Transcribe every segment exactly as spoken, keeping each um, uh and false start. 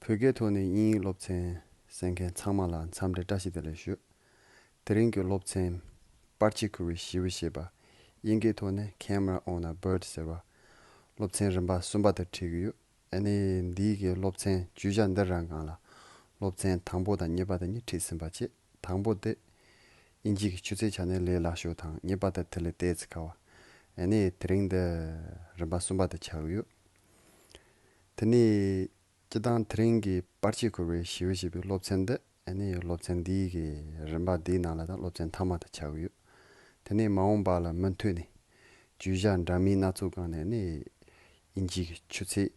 བོད་སྐད་ཐོག་ནས་དབྱིན་ཡིག་སློབ་ཚན་གསན་མཁན་ཚང་མ་ལ་འཚམས་འདྲི་བཀྲ་ཤིས་བདེ་ལེགས་ཞུ། དེ་རིང་གི་སློབ་ཚན་པར་ཆས་འཁུར་བའི་ཞི་བ་ཞེས་པ། དབྱིན་སྐད་ཐོག་ནས་Camera on a Bird ཟེར་བ། སློབ་ཚན་རིམ་པ་གསུམ་པ་དེ་ཁྲིད་ཀྱི་ཡོད། ཨ་ནི་འདིའི་གི་སློབ་ཚན་བརྗོད་བྱ་འདི་རང་སྒང་ལ་སློབ་ཚན་དང་པོ་དང་གཉིས་པ་དང་གཉིས་ཁྲིད་ཟིན་པ་བྱས། དང་པོ་དེ་དབྱིན་ཇི་གི་ཆུ་ཚད་ཆ་ནས་ལས་སླ་ཤོས་དང་གཉིས་པ་དེ་དེ་ལས་ཏོག་ཙམ་ཁག་པ། ཨ་ནི་དེ་རིང་འདི་རིམ་པ་གསུམ་པ་དེ་ཆགས་ཀྱི་ཡོད། དེ་ནས་སྤྱིར་བཏང་དེ་རིང་གི་པར་ཆས་འཁུར་བའི་ཞི་བ་ཞེས་པའི་སློབ་ཚན་འདི་ཨ་ནི་སློབ་ཚན་འདིའི་གི་རིམ་པ་འདིའི་ནང་ལ་ད་སློབ་ཚན་མཐའ་མ་དེ་ཆགས་ཀྱི་ཡོད། དེ་ནས་མ་འོངས་པ་ལ་མུ་མཐུད་ནས་བརྗོད་བྱ་འདྲ་མིན་སྣ་ཚོགས་སྒང་ནས་ནི་དབྱིན་ཇི་གི་ཆུ་ཚད་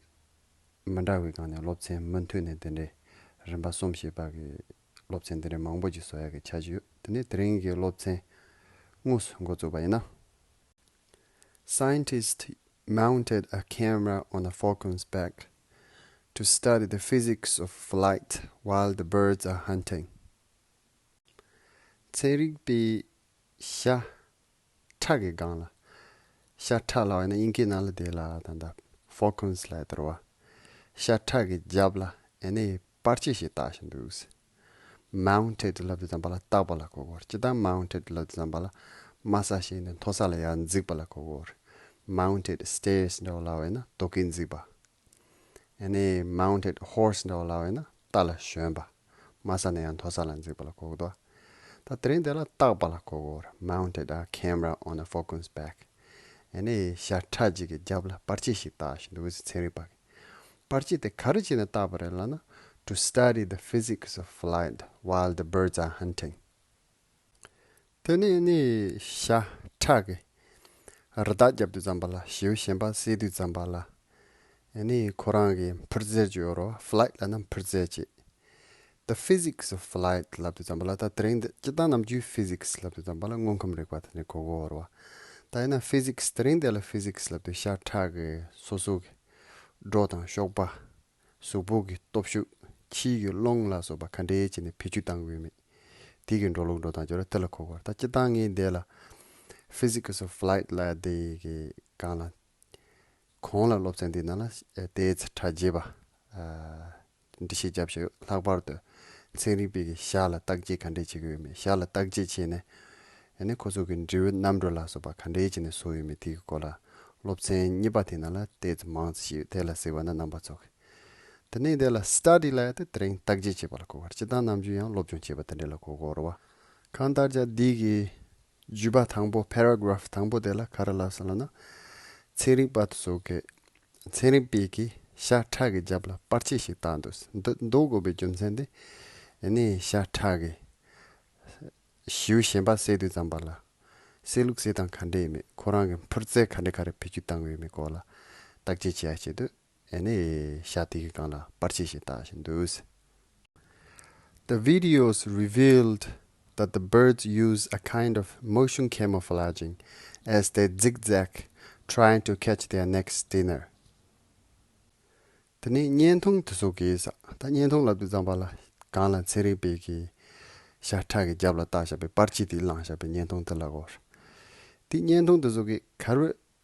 མི་འདྲ་བའི་སྒང་ནས་སློབ་ཚན་མུ་མཐུད་ནས་དེ་འདྲའི་རིམ་པ་གསུམ་ཞེས་པ་གི་སློབ་ཚན་དེ་འདྲའི་མང་པོ་ཅིག་བཟོ་ཡག་གི་འཆར་གཞི་ཡོད། དེ་ནས་དེ་རིང་གི་སློབ་ཚན་དངོས་སུ་འགོ་བཙུགས་པ་ཡིན་ན། Scientists mounted a camera on a falcon's back to study the physics of flight while the birds are hunting. ཚན་རིག་པས་ཤ་ཁྲག་གི་སྒང་ལ། ཤ་ཁྲག་ལབ་ཡིན་ན་དབྱིན་སྐད་ནང་ལ་དེ་ལ་ད་ལྟ་falcons ལབ་ཡོད་རེད་བ། ཤ་ཁྲག་གི་རྒྱབ་ལ་ཨ་ནི་པར་ཆས་ཤིག་བཏགས་བཞིན་འདུག Mounted ལབ་དུས་ཙམ་པ་ལ་བཏགས་པ་ལ་གོ་གི་ཡོད་རེད། སྤྱིར་བཏང་mounted ལབ་དུས་ཙམ་པ་ལ་དམའ་ས་ཞིག་ནས་མཐོ་ས་ལ་ཡར་འཛེགས་པ་ལ་གོ་གི་ཡོད་རེད། Mounted stairs འདྲ་བོ་ལབ་ཡིན་ན་རྡོ་སྐས་འཛེགས་པ། ཨ་ནི་mounted horse འདྲ་བོ་ལབ་ཡིན་ན་རྟ་ལ་ཞོན་པ། དམའ་ས་ནས་ཡར་མཐོ་ས་ལ་འཛེགས་པ་ལ་གོ་གི་འདུག་ད་དེ་རིང་དེ་ལ་བཏགས་པ་ལ་གོ་གི་ཡོད་རེད། Mounted a camera on a falcon's back. ཨ་ནི་ཤ་ཁྲག་ཅིག་གི་རྒྱབ་ལ་པར་ཆས་ཤིག་བཏགས་བཞིན་འདུག་ཟེར། ཚན་རིག་པ་གིས། པར་ཆས་དེ་ག་རེ་བྱས་ནས་བཏགས་པ་རེད་ལབ་ན། To study the physics of flight while the birds are hunting. དེ་ནས་ནི་ཤ་ཁྲག་གི་རི་དྭགས་རྒྱབ་དུས་ཙམ་པ་ལ། ཞེའུ་གཞན་པ་བསད་དུས་ཙམ་པ་ལ། ཨ་ནི་ཁོ་རང་གི་འཕུར་རྩལ་ཅིག་ཡོད་རེད་བ། Flight ལབ་ན་འཕུར་རྩལ་ཅིག The physics of flight ལབ་དུས་ཙམ་པ་ལ། ད་དེ་རིང་འདི་སྤྱིར་བཏང་ནམ་རྒྱུན་physics ལབ་དུས་ཙམ་པ་ལ་དངོས་ཁམས་རིག་པ་དེ་ནི་གོ་གི་ཡོད་རེད་བ། ད་ཡིན་ན་physics དེ་རིང་འདི་ལ་physics ལབ་དུས་ཤ་ཁྲག་གི་སོ་སོ་གི་སྒྲོ་དང་གཤོག་པ། གཟུགས་པོ་གི་སྟོབས་ཤུགས། ཁྱི་གི་རླུང་ལ་སོགས་པ་ག་འདྲས་བྱས་ནས་བེད་སྤྱོད་བཏང་གི་ཡོད་མེད། དེ་གི་འགྲོ་ལུགས་འགྲོ་སྟངས་ཅིག་ཡོད་རེད། དེ་ལ་གོ་གི་ཡོད་རེད། ད་སྤྱིར་བཏང་ངས་འདི་ལ་physics of flight ལབ་དེ་གི་སྒང་ལ། གོང་ལ་སློབ་ཚན་འདི་ནང་ལ་ཨེ་ཏོག་ཙམ་ཕྲ་རྒྱས་པ་ཨ་འགྲེལ་བཤད་བརྒྱབ་བཞག་ཡོད། ལྷག་པར་དུ་ཚན་རིག་པས་ཀྱི་ཤ་ལ་བརྟག་དཔྱད་ག་འདྲས་བྱེད་ཀྱི་ཡོད་མེད། ཤ་ལ་བརྟག་དཔྱད་བྱས་ནས་ཨ་ནི་ཁོ་ཚོ་གི་འབྲས་བུ་རྣམ་གྲོལ་ལ་སོགས་པ་ག་འདྲས་བྱས་ནས་བཟོ་ཡོད་མེད། དེ་གི་སྐོར་ལ་སློབ་ཚན་གཉིས་པ་དེ་ནང་ལ་ཏོག་ཙམ་མང་ཙམ་ཞིག་ཡོད། དེ་ལ་གཟིགས་པ་ན་རྣམ་པ་ཚོ་གི། དེ་ནས་དེ་ལ་study ལབ་ཡ་དེ་དེ་རིང་བརྟག་དཔྱད་བྱེད་པ་ལ་གོ་གི་ཡོད་རེད། སྤྱིར་བཏང་ནམ་རྒྱུན་ཡང་སློབ་སྦྱོང་བྱེད་པ་དེ་འདྲས་ལ་གོ་གི་ཡོད་རེད་བ། གང་ལྟར་ཀྱང་འདི་གི་བརྗོད་པ་དང་པོ། paragraph དང་པོ་དེ་ལ་ག་རེ་ལབ་སོང་ལབ་ན། ཚན་རིག་པ་དེ་ཚོ་གིས། ཚན་རིག་པས་ཀྱིས་ཤ་ཁྲག་གི་རྒྱབ་ལ་པར་ཆས་ཤིག་བཏགས་འདུག་འདི་འདུག་དགོས་པའི་རྒྱུ་མཚན་དེ། ཨ་ནི་ཤ་ཁྲག་གི་ཞེའུ་གཞན་པ་བསད་དུས་ཙམ་པ་ལ། བསད་ལུགས་བསད་སྟངས་ག་འདྲས་ཡིན་མིན། ཁོ་རང་གི་འཕུར་རྩལ་ག་འདྲས་ག་རེ་བེད་སྤྱོད་བཏང་གི་ཡོད་མེད་སྐོར་ལ་བརྟག་དཔྱད་བྱེད་ཡ་ཆེད་དུ། ཨ་ནི་ཤ་དེ་གི་སྒང་ལ་པར་ཆས་ཤིག་བཏགས་བཞིན་འདུག The videos revealed that the birds use a kind of motion camouflaging as they zigzag, trying to catch their next dinner. དེ་ནས་བརྙན་ཐུང་དེ་ཚོ་གིས། ད་བརྙན་ཐུང་ལབ་དུས་ཙམ་པ་ལ་སྒང་ལ་ཚན་རིག་པས་ཀྱིས་ཤ་ཁྲག་གི་རྒྱབ་ལ་བཏགས་བཞག་པའི་པར་ཆས་དེ་བླངས་བཞག་པའི་བརྙན་ཐུང་དེ་ལ་གོ་རེད། དེ་བརྙན་ཐུང་དེ་ཚོ་གིས་ག་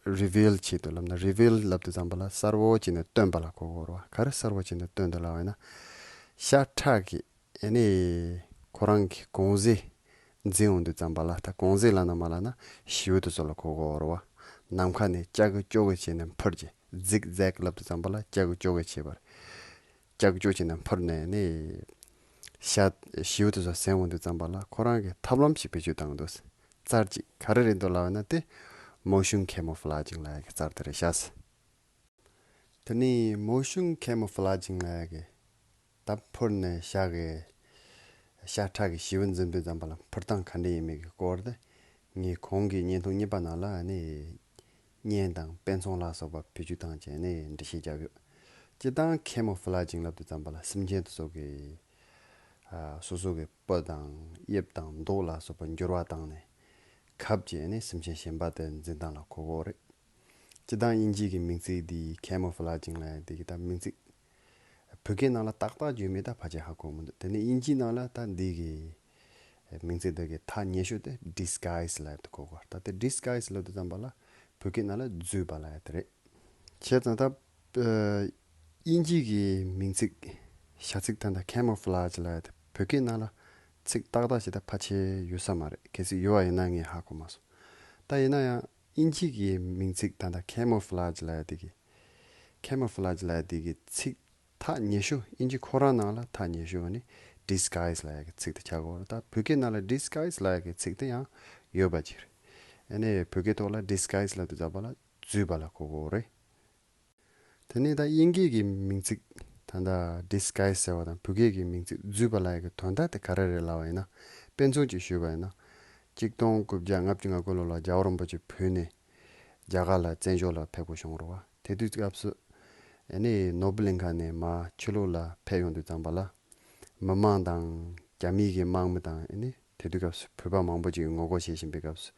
རེ་reveal བྱེད་འདུག་ལབ་ན། reveal ལབ་དུས་ཙམ་པ་ལ་གསལ་པོ་བྱས་ནས་སྟོན་པ་ལ་གོ་གི་ཡོད་རེད་བ། ག་རེ་གསལ་པོ་བྱས་ནས་སྟོན་འདུག་ལབ་ཡིན་ན། ཤ་ཁྲག་གིས་ཨ་ནི་ཁོ་རང་གི་གུང་ཟས་འཛིན་འོང་དུས་ཙམ་པ་ལ། ད་གུང་ཟས་ལབ་ན་མ་ལབ་ན་ཞེའུ་དེ་ཚོ་ལ་གོ་གི་ཡོད་རེད་བ། ནམ་མཁའ་ནས་ལྕག་གུ་ལྕོག་གུ་བྱས་ནས་འཕུར་གྱི། zigzag ལབ་དུས་ཙམ་པ་ལ་ལྕག་གུ་ལྕོག་གུ་བྱས་པ་རེད། ལྕགས་ཀྱོག་བྱས་ནས་འཕུར་ནས་ནི། ཤ་ཞེའུ་དེ་ཚོ་ཟིན་འོང་དུས་ཙམ་པ་ལ་ཁོ་རང་གི་ཐབས་ལམ་ཞིག་བེད་སྤྱོད་བཏང་འདུག་རྩལ་ཅིག་ག་རེ་རེད་འདུག་ལབ་ན། དེ་motion camouflaging ལབ་ཡ་གི་རྩལ་དེ་རེད་ཤག་དེ་ནས་motion camouflaging ལབ་ཡ་གི། ད་འཕུར་ནས་ཤ་གི། ཤ་ཁྲག་གི་ཞེའུ་འཛིན་དུས་ཙམ་པ་ལ་འཕུར་སྟངས་ག་འདྲ་ཡིན་མིན་གྱི་སྐོར་དེ། ངས་གོང་གི་བརྙན་ཐུང་གཉིས་པ་ནང་ལ་ནི། གཉེན་དང་དཔེ་མཚོན་ལ་སོགས་པ་བེད་སྤྱོད་བཏང་བྱས་ནས་འགྲེལ་བཤད་བརྒྱབ་ཡོད། སྤྱིར་བཏང་camouflaging ལབ་དུས་ཙམ་པ་ལ་སེམས་ཅན་དེ་ཚོ་གི། ཨ། སོ་སོ་གི་སྤུ་དང་དབྱིབས་དང་མདོག་ལ་སོགས་པ་འགྱུར་བ་བཏང་ནས། ཁབ་ཀྱིས་ནི་སེམས་ཅན་གཞན་པ་དེ་འཛིན་སྟངས་ལ་གོ་གི་ཡོད་རེད། སྤྱིར་བཏང་དབྱིན་ཇི་གི་མིང་ཚིག་འདི་camouflaging ལབ་ཡ་འདི་གི་ད་མིང་ཚིག་བོད་སྐད་ནང་ལ་ཏག་ཏག་བརྗོད་མིན་ད་ཕལ་ཆེར་ཧ་གོ་མི་འདུག་དེ་ནས་དབྱིན་ཇིའི་ནང་ལ་ད་འདི་གི་མིང་ཚིག་འདི་གི་ཐ་སྙད་ཤོས་དེ་disguise ལབ་ཡ་དེ་གོ་གི་ཡོད་རེད། ད་དེ་disguise ལབ་དུས་ཙམ་པ་ལ་བོད་སྐད་ནང་ལ་འཛུལ་བ་ལབ་ཡ་དེ་རེད། བྱས་ཙང་ད། ཨ། དབྱིན་ཇི་གི་མིང་ཚིག་བྱ་ཚིག་ད་ལྟ་camouflage་ལབ་ཡ་དེ་བོད་སྐད་ནང་ལ་ཚིག་ཏག་ཏག་ཞིག་ད་ཕལ་ཆེར་ཡོད་ས་མ་རེད། གལ་སྲིད་ཡོད་པ་ཡིན་ན་ངས་ཧ་གོ་མ་སོང་། ད་ཡིན་ན་ཡང་དབྱིན་ཇི་གི་མིང་ཚིག་ད་ལྟ་camouflage་ལབ་ཡ་དེ་གི་camouflage་ལབ་ཡ་དེ་གི་ཚིག་ཐག་ཉེ་ཤོས། དབྱིན་ཇི་ཁོ་རང་ནང་ལ་ཐག་ཉེ་ཤོས་ནི་disguise་ལབ་ཡ་གི་ཚིག་དེ་ཆགས་ཀྱི་ཡོད་རེད། ད་བོད་སྐད་ནང་ལ་disguise་ལབ་ཡ་གི་ཚིག་དེ་ཡང་ཡོད་པ་ཅིག་རེད། ཨ་ནི་བོད་སྐད་ཐོག་ལ་disguise་ལབ་དུས་ཙམ་པ་ལ་འཛུལ་བ་ལ་གོ་གི་ཡོད་རེད། དེ་ནས་ད་དབྱིན་སྐད་ཀྱི་མིང་ཚིག་ད་ལྟ་disguise་ཟེར་བ་དང་བོད་སྐད་ཀྱི་མིང་ཚིག་འཛུལ་བ་ལབ་ཡ་གི་དོན་དག་དེ་ག་རེ་རེད་ལབ་པ་ཡིན་ན། དཔེ་མཚོན་ཅིག་ཞུས་པ་ཡིན་ན། གཅིག་སྟོང་དགུ་བརྒྱ་ལྔ་བཅུ་ང་དགུ་ལོ་ལ་རྒྱལ་བ་རིན་པོ་ཆེ་བོད་ནས་རྒྱ་གར་ལ་བཙན་བྱོལ་ལ་ཕེབས་དགོས་བྱུང་རེད་བ། དེ་དུས་སྐབས་སུ་ཨ་ནི་ནོར་བུ་གླིང་ཁ་ནས་མར་ཕྱི་ལོགས་ལ་ཕེབས་ཡོང་དུས་ཙམ་པ་ལ། མི་མང་དང་རྒྱ་མི་གི་དམག་མི་དང་ཨ་ནི་དེ་དུས་སྐབས་སུ་བོད་པ་མང་པོ་ཅིག་ངོ་རྒོལ་བྱེད་བཞིན་པའི་སྐབས་སུ་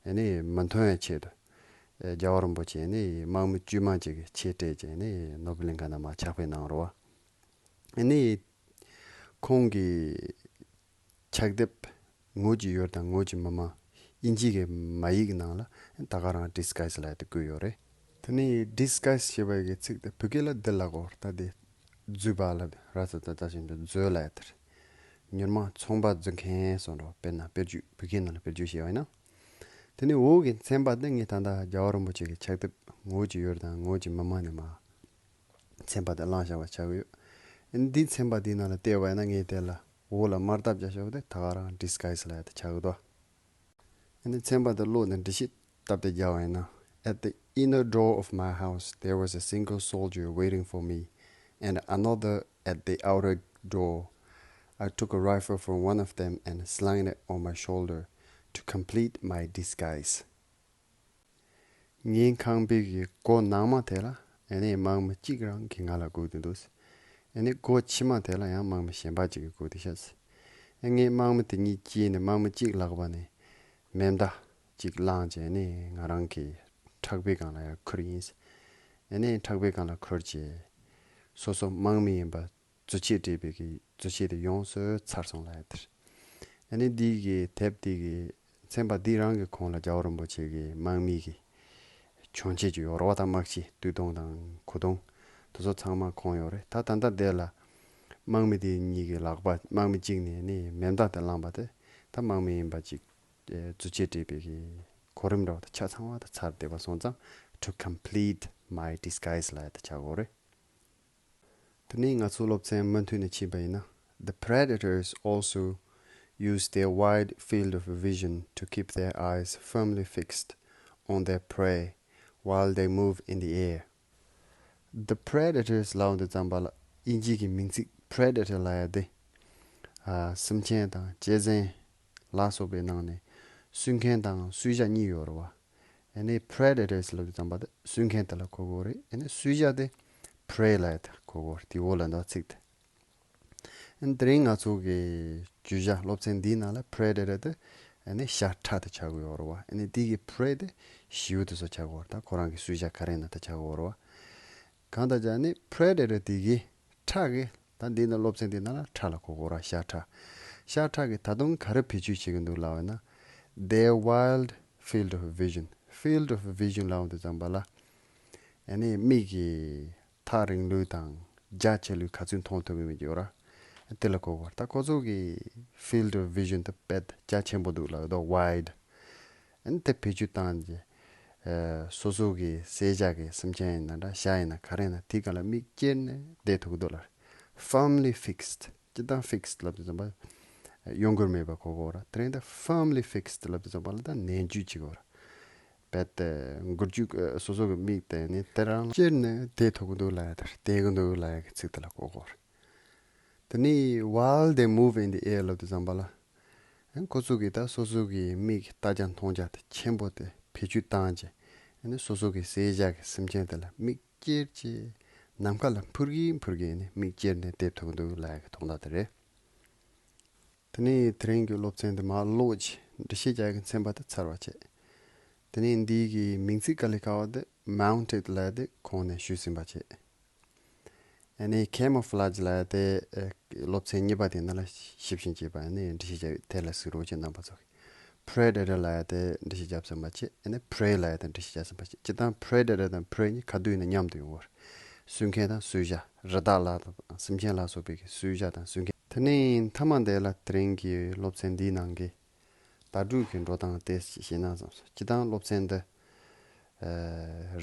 ཨ་ནི་མི་མཐོང་བའི་ཆེད་དུ། ཨེ་རྒྱལ་བ་རིན་པོ་ཆེ་ནི་དམག་མི་བཅུ་མང་ཅིག་གི་ཆེད་སྤྲད་བྱས་ནི་ནོར་བུ་གླིང་ཁ་ནས་མར་ཕྱག་ཕེབས་གནང་རོ། ཨ་ནི་ཁོང་གི་ཕྱག་དེབ་ངོ་བོ་གྱི་ཡུལ་དང་ངོ་བོ་གྱི་མི་མང་། དབྱིན་ཇི་གི་མ་ཡིག་ནང་ལ་ད་ག་རང་disguise་ལབ་ཡ་དེ་བཀོད་ཡོད་རེད། དེ་ནི་disguise་ཞེས་པ་གི་ཚིག་དེ་བོད་སྐད་ལ་འདི་ལ་གོ་ད་དེ་འཛུལ་བ་ལབ་ར་ས་ད་ད་བཞིན་དུ་འཛུལ་ལབ་ཡ་དེ་རེད། མྱུར་མ་ཚོང་པ་འཛུལ་མཁན་སོང་རོ། དཔེར་ན་དཔེར་བརྗོད་བོད་སྐད་ནང་ལ་དཔེར་བརྗོད་བྱས་པ་ཡིན་ན། དེ་ནས་འོག་གི་ཚན་པ་འདི་ངས་ད་ལྟ་རྒྱལ་བ་རིན་པོ་ཆེ་གི་ཕྱག་དེབ་ངོ་བོ་གྱི་ཡུལ་དང་ངོ་བོ་གྱི་མི་མང་ནས་མར་ཚན་པ་འདི་བླངས་བཞག་པ་ཆགས་ཀྱི་ཡོད། ཨ་ནི་འདིའི་ཚན་པ་འདིའི་ནང་ལ་བལྟས་པ་ཡིན་ན་ངས་དེ་ལ་འོག་ལ་དམར་རྟགས་བརྒྱབ་བཞག་པ་དེ་ད་ག་རང་disguise་ལབ་ཡ་དེ་ཆགས་ཀྱི་འདུག་ཨ་ནི་ཚན་པ་འདི་ཀློག་ནས་འགྲེལ་བཤད་སྟབས་བདེ་རྒྱག་པ་ཡིན་ན། At the inner door of my house, there was a single soldier waiting for me, and another at the outer door. I took a rifle from one of them and slung it on my shoulder to complete my disguise. ངའི་ཁང་པའི་གི་སྒོ་ནང་མ་དེ་ལ་ཨ་ནི་དམག་མི་གཅིག་རང་གིས་ང་ལ་སྒུག་བསྡད་འདུག་ཨ་ནི་སྒོ་ཕྱི་མ་དེ་ལ་ཡང་དམག་མི་གཞན་པ་གཅིག་གིས་སྒུག་བསྡད་ཤག་ཨ་ངས་དམག་མི་དེ་གཉིས་བསྐྱལ་ནས་དམག་མི་གཅིག་ལག་པ་ནས་མེ་མདའ་གཅིག་བླངས་བྱས་ནས་ང་རང་གི་ཕྲག་པའི་སྒང་ལ་ཡར་ཁུར་ཡིན། ཨ་ནི་ཕྲག་པའི་སྒང་ལ་ཁུར་བྱས། སོ་སོ་དམག་མི་ཡིན་པ་རྫུས་ཆས་སྤྲས་པའི་གི་རྫུས་ཆས་དེ་ཡོངས་སུ་ཚར་སོང་ལབ་ཡ་དེ་རེད། ཨ་ནི་འདི་གི་དེབ་འདི་གི་ཚན་པ་འདི་རང་གི་ཁོངས་ལ་རྒྱལ་བ་རིན་པོ་ཆེ་གི་དམག་མི་གི་གྱོན་ཆས་ཅིག་ཡོད་རེད་བ། ད་དམག་ཆས་སྟོད་ཐུང་དང་གོས་ཐུང་དེ་ཚོ་ཚང་མ་ཁོངས་ཡོད་རེད། ད་ད་ལྟ་དེ་ལ་དམག་མི་དེ་གཉིས་ཀྱི་ལག་པ་དམག་མི་གཅིག་ནས་ནི་མེ་མདའ་དེ་བླངས་པ་དེ་ད་དམག་མི་ཡིན་པ་ཅིག་རྫུས་ཆས་སྤྲས་པའི་གི་གོ་རིམ་འདྲ་བ་དེ་ཆ་ཚང་བ་དེ་ཚར་བསྡད་པ་སོང་ཙང་to complete my disguise་ལབ་ཡ་དེ་ཆགས་ཀྱི་ཡོད་རེད། དེ་ནས་ང་ཚོ་སློབ་ཚན་མུ་མཐུད་ནས་ཕྱིན་པ་ཡིན་ན། The predators also use their wide field of vision to keep their eyes firmly fixed on their prey while they move in the air. The predators་ལབ་དུས་ཙམ་པ་ལ་དབྱིན་ཇི་གི་མིང་ཚིག་predator་ལབ་ཡ་དེ། ཨ་སེམས་ཅན་དང་གཅན་གཟན་ལ་སོགས་པའི་ནང་ནས་གསོད་མཁན་དང་གསོད་བྱ་གཉིས་ཡོད་རེད་བ། ཨ་ནི་predators་ལབ་དུས་ཙམ་པ་དེ་གསོད་མཁན་དེ་ལ་གོ་དགོས་རེད། ཨ་ནི་གསོད་བྱ་དེ་prey་ལབ་ཡ་དེ་གོ་དགོས་རེད། དེ་འོག་ལ་འདུག་ཚིག་དེ། ཨ་ནི་དེ་རིང་ང་ཚོ་གི་བརྗོད་བྱ་སློབ་ཚན་འདིའི་ནང་ལ་predator་དེ་ཨ་ནི་བྱ་ཁྲ་དེ་ཆགས་ཀྱི་ཡོད་རེད་བ། ཨ་ནི་དེ་གི་prey་དེ་བྱིའུ་དེ་ཚོ་ཆགས་ཀྱི་ཡོད་རེད། ད་ཁོ་རང་གི་གསོད་བྱ་ག་རེ་ཡིན་ན་དེ་ཆགས་ཀྱི་ཡོད་རེད་བ། གང་ལྟར་ཀྱང་ནི་predator་དེ་གི་ཁྲག་གི་ད་འདི་ནི་སློབ་ཚན་འདི་ནང་ལ་ཁྲག་ལ་གོ་དགོས་ར། བྱ་ཁྲ། བྱ་ཁྲ་གི་ད་དུང་ག་རེ་བེད་སྤྱོད་བྱེད་ཀྱི་འདུག་ལབ་ན། Their wide field of vision. Field of vision་ལབ་དུས་ཙམ་པ་ལ་ཨ་ནི་མིག་གི་ཐག་རིང་ལོས་དང་རྒྱ་ཆེ་ལོས་ག་ཚོད་མཐོང་ཐུབ་ཀྱི་མེད་ཀྱི་ཡོད་ར། དེ་ལ་གོ་དགོས་ར། ད་ཁོ་ཚོ་གི་field of vision་དེ་དཔེ་རྒྱ་ཆེན་པོ་འདུག་ལབ་དོ་wide། ཨ་ནི་དེ་བེད་སྤྱོད་བཏང་རྗེས། ཨ་སོ་སོ་གི་བསད་བྱ་གི་སེམས་ཅན་ཡིན་ན་འདྲ། བྱ་ཡིན་ན་ག་རེ་ཡིན་ན་དེའི་སྒང་ལ་མིག་ཅེར་ནས་བསྡད་ཐུབ་ཀྱི་འདུག་ལ། firmly fixed། སྤྱིར་བཏང་fixed་ལབ་དུས་ཙམ་པ་གཡོ་འགུལ་མེད་པ་གོ་དགོས་ར། དེ་རིང་ད་firmly fixed་ལབ་དུས་ཙམ་པ་ལ་ད་ནན་བརྗོད་བྱེད་དགོས་ར། རྦད་དེ་འགུལ་སྐྱོད་ཨ་སོ་སོ་གི་མིག་དེ་ནི་དེ་རང་ལ་ཅེར་ནས་བསྡད་ཐུབ་ཀྱི་འདུག་ལབ་ཡ་དེ་རེད། བསྡད་ཀྱི་འདུག་ལབ་ཡ་གི་ཚིག་དེ་ལ་གོ་དགོས་ར། དེ་ནས་while they move in the air་ལབ་དུས་ཙམ་པ་ལ། ཨ་ཁོ་ཚོ་གིས་ད་སོ་སོ་གི་མིག་ལྟ་རྒྱ་མཐོང་རྒྱ་དེ་ཆེན་པོ་དེ་བེད་སྤྱོད་བཏང་རྗེས། ཨ་ནི་སོ་སོ་གི་བསད་བྱ་གི་སེམས་ཅན་དེ་ལ་མིག་ཅེར་ཅེར་ནམ་མཁའ་ལ་འཕུར་གིན་འཕུར་གིན་ནི་མིག་ཅེར་ནས་བསྡད་ཐུབ་ཀྱི་འདུག་ལབ་ཡ་གི་དོན་དག་དེ་རེད། དེ་ནས་དེ་རིང་གི་སློབ་ཚན་དེ་མར་ཀློག་རྗེས་འགྲེལ་བཤད་རྒྱག་གི་ཚན་པ་དེ་ཚར་བ་བྱས། དེ་ནས་འདི་གི་མིང་ཚིག་དཀའ་ལས་ཁག་པ་དེ་mounted་ལབ་ཡ་དེ་གོང་ནས་ཞུས་ཟིན་པ་བྱས། ཨ་ནི་camouflage་ལབ་ཡ་དེ་ཨ་སློབ་ཚན་གཉིས་པ་དེ་ནང་ལ་ཞིབ་ཞིབ་བྱས་པ་ཨ་ནི་འགྲེལ་བཤད་རྒྱག་དེ་ལ་གཟིགས་རོགས་བྱེད་རྣམ་པ་ཚོ། predator་ལབ་ཡ་དེ་འགྲེལ་བཤད་རྒྱབ་ཟིན་པ་བྱས། ཨ་ནི་prey་ལབ་ཡ་དེ་འགྲེལ་བཤད་རྒྱབ་ཟིན་པ་བྱས། སྤྱིར་བཏང་predator་དང་prey་གཉིས་ག་དུས་ཡིན་ན་མཉམ་དུ་ཡོང་བར། གསོད་མཁན་དང་གསོད་བྱ། རི་དྭགས་ལ་དང་སེམས་ཅན་ལ་སོགས་པའི་གི་གསོད་བྱ་དང་གསོད་མཁན། དེ་ནས་མཐའ་མ་འདི་ལ་དེ་རིང་གི་སློབ་ཚན་འདིའི་ནང་གི་དྭ་ཕྲུག་གི་འགྲོ་སྟངས་དེ་ཞིག་ཤེས་ན་བསམ་སོང་། སྤྱིར་བཏང་སློབ་ཚན་འདི་ཨ་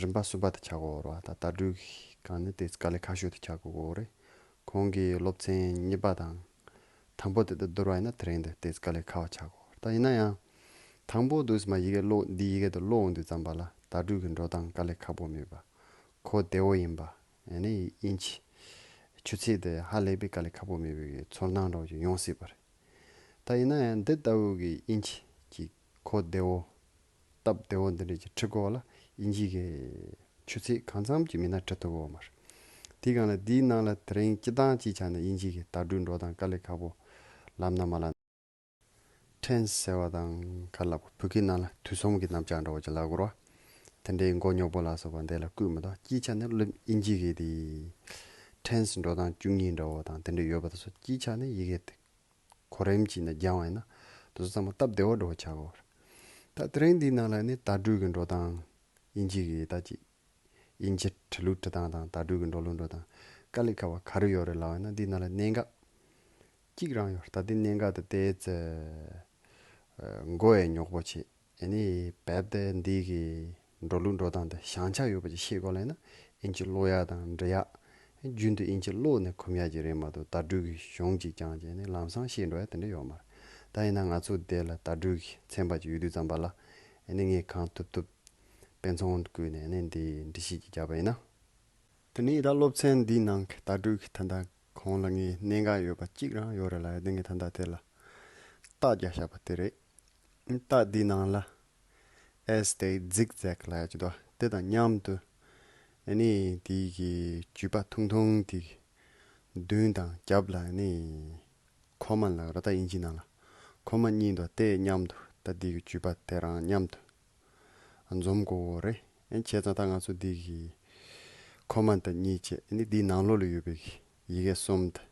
རིམ་པ་གསུམ་པ་དེ་ཆགས་ཀྱི་ཡོད་རེད་བ། ད་དྭ་ཕྲུག་གི་སྒང་ནས་དེ་དཀའ་ལས་ཁག་ཤོས་དེ་ཆགས་ཀྱི་ཡོད་རེད། གོང་གི་སློབ་ཚན་གཉིས་པ་དང་དང་པོ་དེ་དང་བསྡུར་བ་ཡིན་ན་དེ་རིང་དེ་དེ་དཀའ་ལས་ཁག་པོ་ཆགས་ཀྱི་ཡོད་རེད། ད་ཡིན་ན་ཡང་དང་པོ་དུས་མ་ཡི་གེ་ཀློག་འདི་ཡི་གེ་དེ་ཀློག་འོང་དུས་ཙམ་པ་ལ་དྭ་ཕྲུག་གི་འགྲོ་སྟངས་དཀའ་ལས་ཁག་པོ་མེད་པ། ཁོ་བདེ་བོ་ཡིན་པ། ཨ་ནི་དབྱིན་ཇི་ཆུ་ཚད་དེ་ཧ་ལས་པའི་དཀའ་ལས་ཁག་པོ་མེད་པའི་ཚོར་སྣང་འདྲ་བོ་ཅིག་ཡོང་སྲིད་པ་རེད། ད་ཡིན་ན་ཡང་འདི་ལྟ་བུ་གི་དབྱིན་ཇི་ཅིག་ཁོ་བདེ་བོ་སྟབས་བདེ་བོ་འདི་འདྲ་ཅིག་ཁྲིད་དགོས་པ་ལ་དབྱིན་ཇི་གི་ཆུ་ཚད་གང་འཚམ་ཅིག་མིན་ན་ཁྲིད་ཐུབ་ཀྱི་ཡོད་མ་རེད། དེའི་སྒང་ལ་འདིའི་ནང་ལ་དེ་རིང་སྤྱིར་བཏང་སྤྱིའི་ཆ་ནས་དབྱིན་ཇི་གི་དྭ་ཕྲུག་འགྲོ་སྟངས་དཀའ་ལས་ཁག་པོ་ལབ་ན་མ་ལབ། ཊེན་སི་ཟེར་བ་དང་ག་ལབ་བོད་སྐད་ནང་ལ་དུས་གསུམ་གྱི་རྣམ་གཞག་འདྲ་བོ་ཅིག་ལབ་དགོས་རེད་བ། དེ་འདྲའི་མགོ་རྙོག་པོ་ལ་སོགས་པ་འདི་ལ་བཀོད་མི་འདུག་སྤྱིའི་ཆ་ནས་སློབ་དབྱིན་ཇི་གི་དེ་ཊེན་སི་འགྲོ་སྟངས་བཅུ་གཉིས་འདྲ་བོ་དང་དེ་འདྲ་ཡོད་པ་དེ་ཚོ་སྤྱིའི་ཆ་ནས་ཡི་གེ་དེ་གོ་རིམ་གྱིས་ནས་སྦྱངས་པ་ཡིན་ན་དེ་ཚོ་ཚང་མ་སྟབས་བདེ་བོ་འདྲ་བོ་ཆགས་ཀྱི་ཡོད་རེད། ད་དེ་རིང་འདིའི་ནང་ལ་ནི་དྭ་ཕྲུག་གི་འགྲོ་སྟངས་དབྱིན་ཇི་གི་ད་ཅིག་དབྱིན་ཇི་བྲིས་ལུགས་བྲིས་སྟངས་དང་དྭ་ཕྲུག་གི་འགྲོ་ལུགས་འགྲོ་སྟངས་དཀའ་ལས་ཁག་པ་ག་རེ་ཡོད་རེད་ལབ་ན། འདིའི་ནང་ལ་གནད་འགག་གཅིག་རང་ཡོད་རེད། ད་འདི་གནད་འགག་དེ་ཏོག་ཙམ་མགོ་ཡང་རྙོག་པོ་བྱེད། ཨ་ནི་རྦད་དེ་འདི་གི་འགྲོ་ལུགས་འགྲོ་སྟངས་དེ་བྱང་ཆ་ཡོད་པ་ཅིག་ཤེས་དགོས་ལབ་ན་དབྱིན་ཇི་ཀློག་ཡག་དང་འབྲི་ཡག་རྒྱུན་དུ་དབྱིན་ཇི་ཀློག་ནས་གོམས་ཡག་ཅིག་རེད་མ་གཏོགས་དྭ་ཕྲུག་གི་གཞུང་ཅིག་སྦྱངས་བྱས་ནས་ལམ་སང་ཤེས་འགྲོ་ཡག་དེ་འདྲ་ཡོད་མ་རེད། ད་ཡིན་ན་ང་ཚོ་འདི་ལ་དྭ་ཕྲུག་གི་ཚན་པ་ཅིག་ཡོད་དུས་ཙམ་པ་ལ་ཨ་ནི་ངས་གང་ཐུབ་ཐུབ་དཔེ་མཚོན་བཀོད་ནས་ཨ་ནི་འདི་འགྲེལ་བཤད་ཅིག་བརྒྱབ་པ་ཡིན་ན། དེ་ནས་ད་སློབ་ཚན་འདིའི་ནང་གི་དྭ་ཕྲུག་གི་ད་ལྟ་གོང་ལ་ངས་གནད་འགག་ཡོད་པ་གཅིག་རང་ཡོད་རེད་ལབ་ཡ་དེ་ངས་ད་ལྟ་དེ་ལ་རྟགས་རྒྱག་བཞག་པ་དེ་རེད། རྟགས་འདིའི་ནང་ལ་ཨེས་དེ་ཛིག་ཛེག་ལབ་ཡ་ཅིག་འདུག་དེ་དང་མཉམ་དུ་ཨ་ནི་དེའི་གི་བརྒྱུད་པ་ཐུང་ཐུང་དེ་མདུན་དང་རྒྱབ་ལ་ཨ་ནི་ཁོ་མ་ལབ་ར། ད་དབྱིན་ཇིའི་ནང་ལ་ཁོ་མ་གཉིས་འདུག་དེ་མཉམ་དུ་ད་དེའི་གི་བརྒྱུད་པ་དེ་རང་མཉམ་དུ་འཛོམས་དགོས་རེད། ཨ་ནི་བྱས་ཙང་ད་ང་ཚོ་འདི་གི་ཁོ་མ་དེ་གཉིས་བྱས། ཨ་ནི་འདིའི་ནང་ལོགས་ལ་ཡོད་པའི་གི་ཡི་གེ་གསུམ་དེ།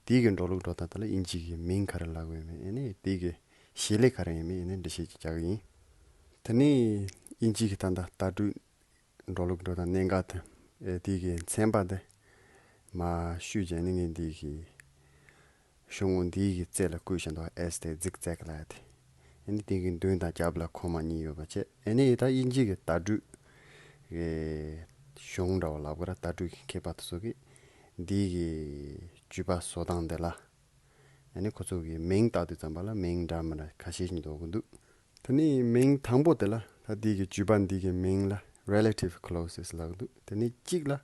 དེའི་གི་འགྲོ་ལུགས་འགྲོ་སྟངས་དེ་ལ་དབྱིན་ཇི་གི་མིང་ག་རེ་ལབ་དགོས་མིན། ཨ་ནི་དེའི་གི་བྱེད་ལས་ག་རེ་ཡིན་མིན། ཨ་ནི་འགྲེལ་བཤད་ཅིག་རྒྱག་གི་ཡིན། དེ་ནས་དབྱིན་ཇི་གི་ད་ལྟ་དྭ་ཕྲུག་འགྲོ་ལུགས་འགྲོ་སྟངས་གནད་འགག་དེ། ཨེ་དེའི་གི་ཚན་པ་དེ་མར་བཤུས་བྱས་ནས་ངས་འདིའི་གི་གཞུང་འདིའི་གི་རྩེ་ལ་བཀོད་བཞག་འདུག་ཨེས་དེ་ཛིག་ཛེག་ལབ་ཡ་དེ། ཨ་ནི་དེ་གི་མདུན་དང་རྒྱབ་ལ་ཁོ་མ་གཉིས་ཡོད་པ་བྱས། ཨ་ནི་ད་དབྱིན་ཇི་གི་དྭ་ཕྲུག་གི་གཞུང་འདྲ་བོ་ལབ་དགོས་ར། དྭ་ཕྲུག་གི་མཁས་པ་དེ་ཚོ་གིས་འདིའི་གི་བརྒྱུད་པ་བཟོ་སྟངས་དེ་ལ་ཨ་ནི་ཁོ་ཚོ་གི་མིང་བཏགས་དུས་ཙམ་པ་ལ་མིང་འདྲ་མི་འདྲ་ཁ་ཤས་ཤིག་འདོགས་གི་འདུག་དེ་ནས་མིང་དང་པོ་དེ་ལ་ད་འདི་གི་བརྒྱུད་པ་འདི་གི་མིང་ལ་relative clauses ལབ་ཀྱི་འདུག་དེ་ནས་གཅིག་ལ་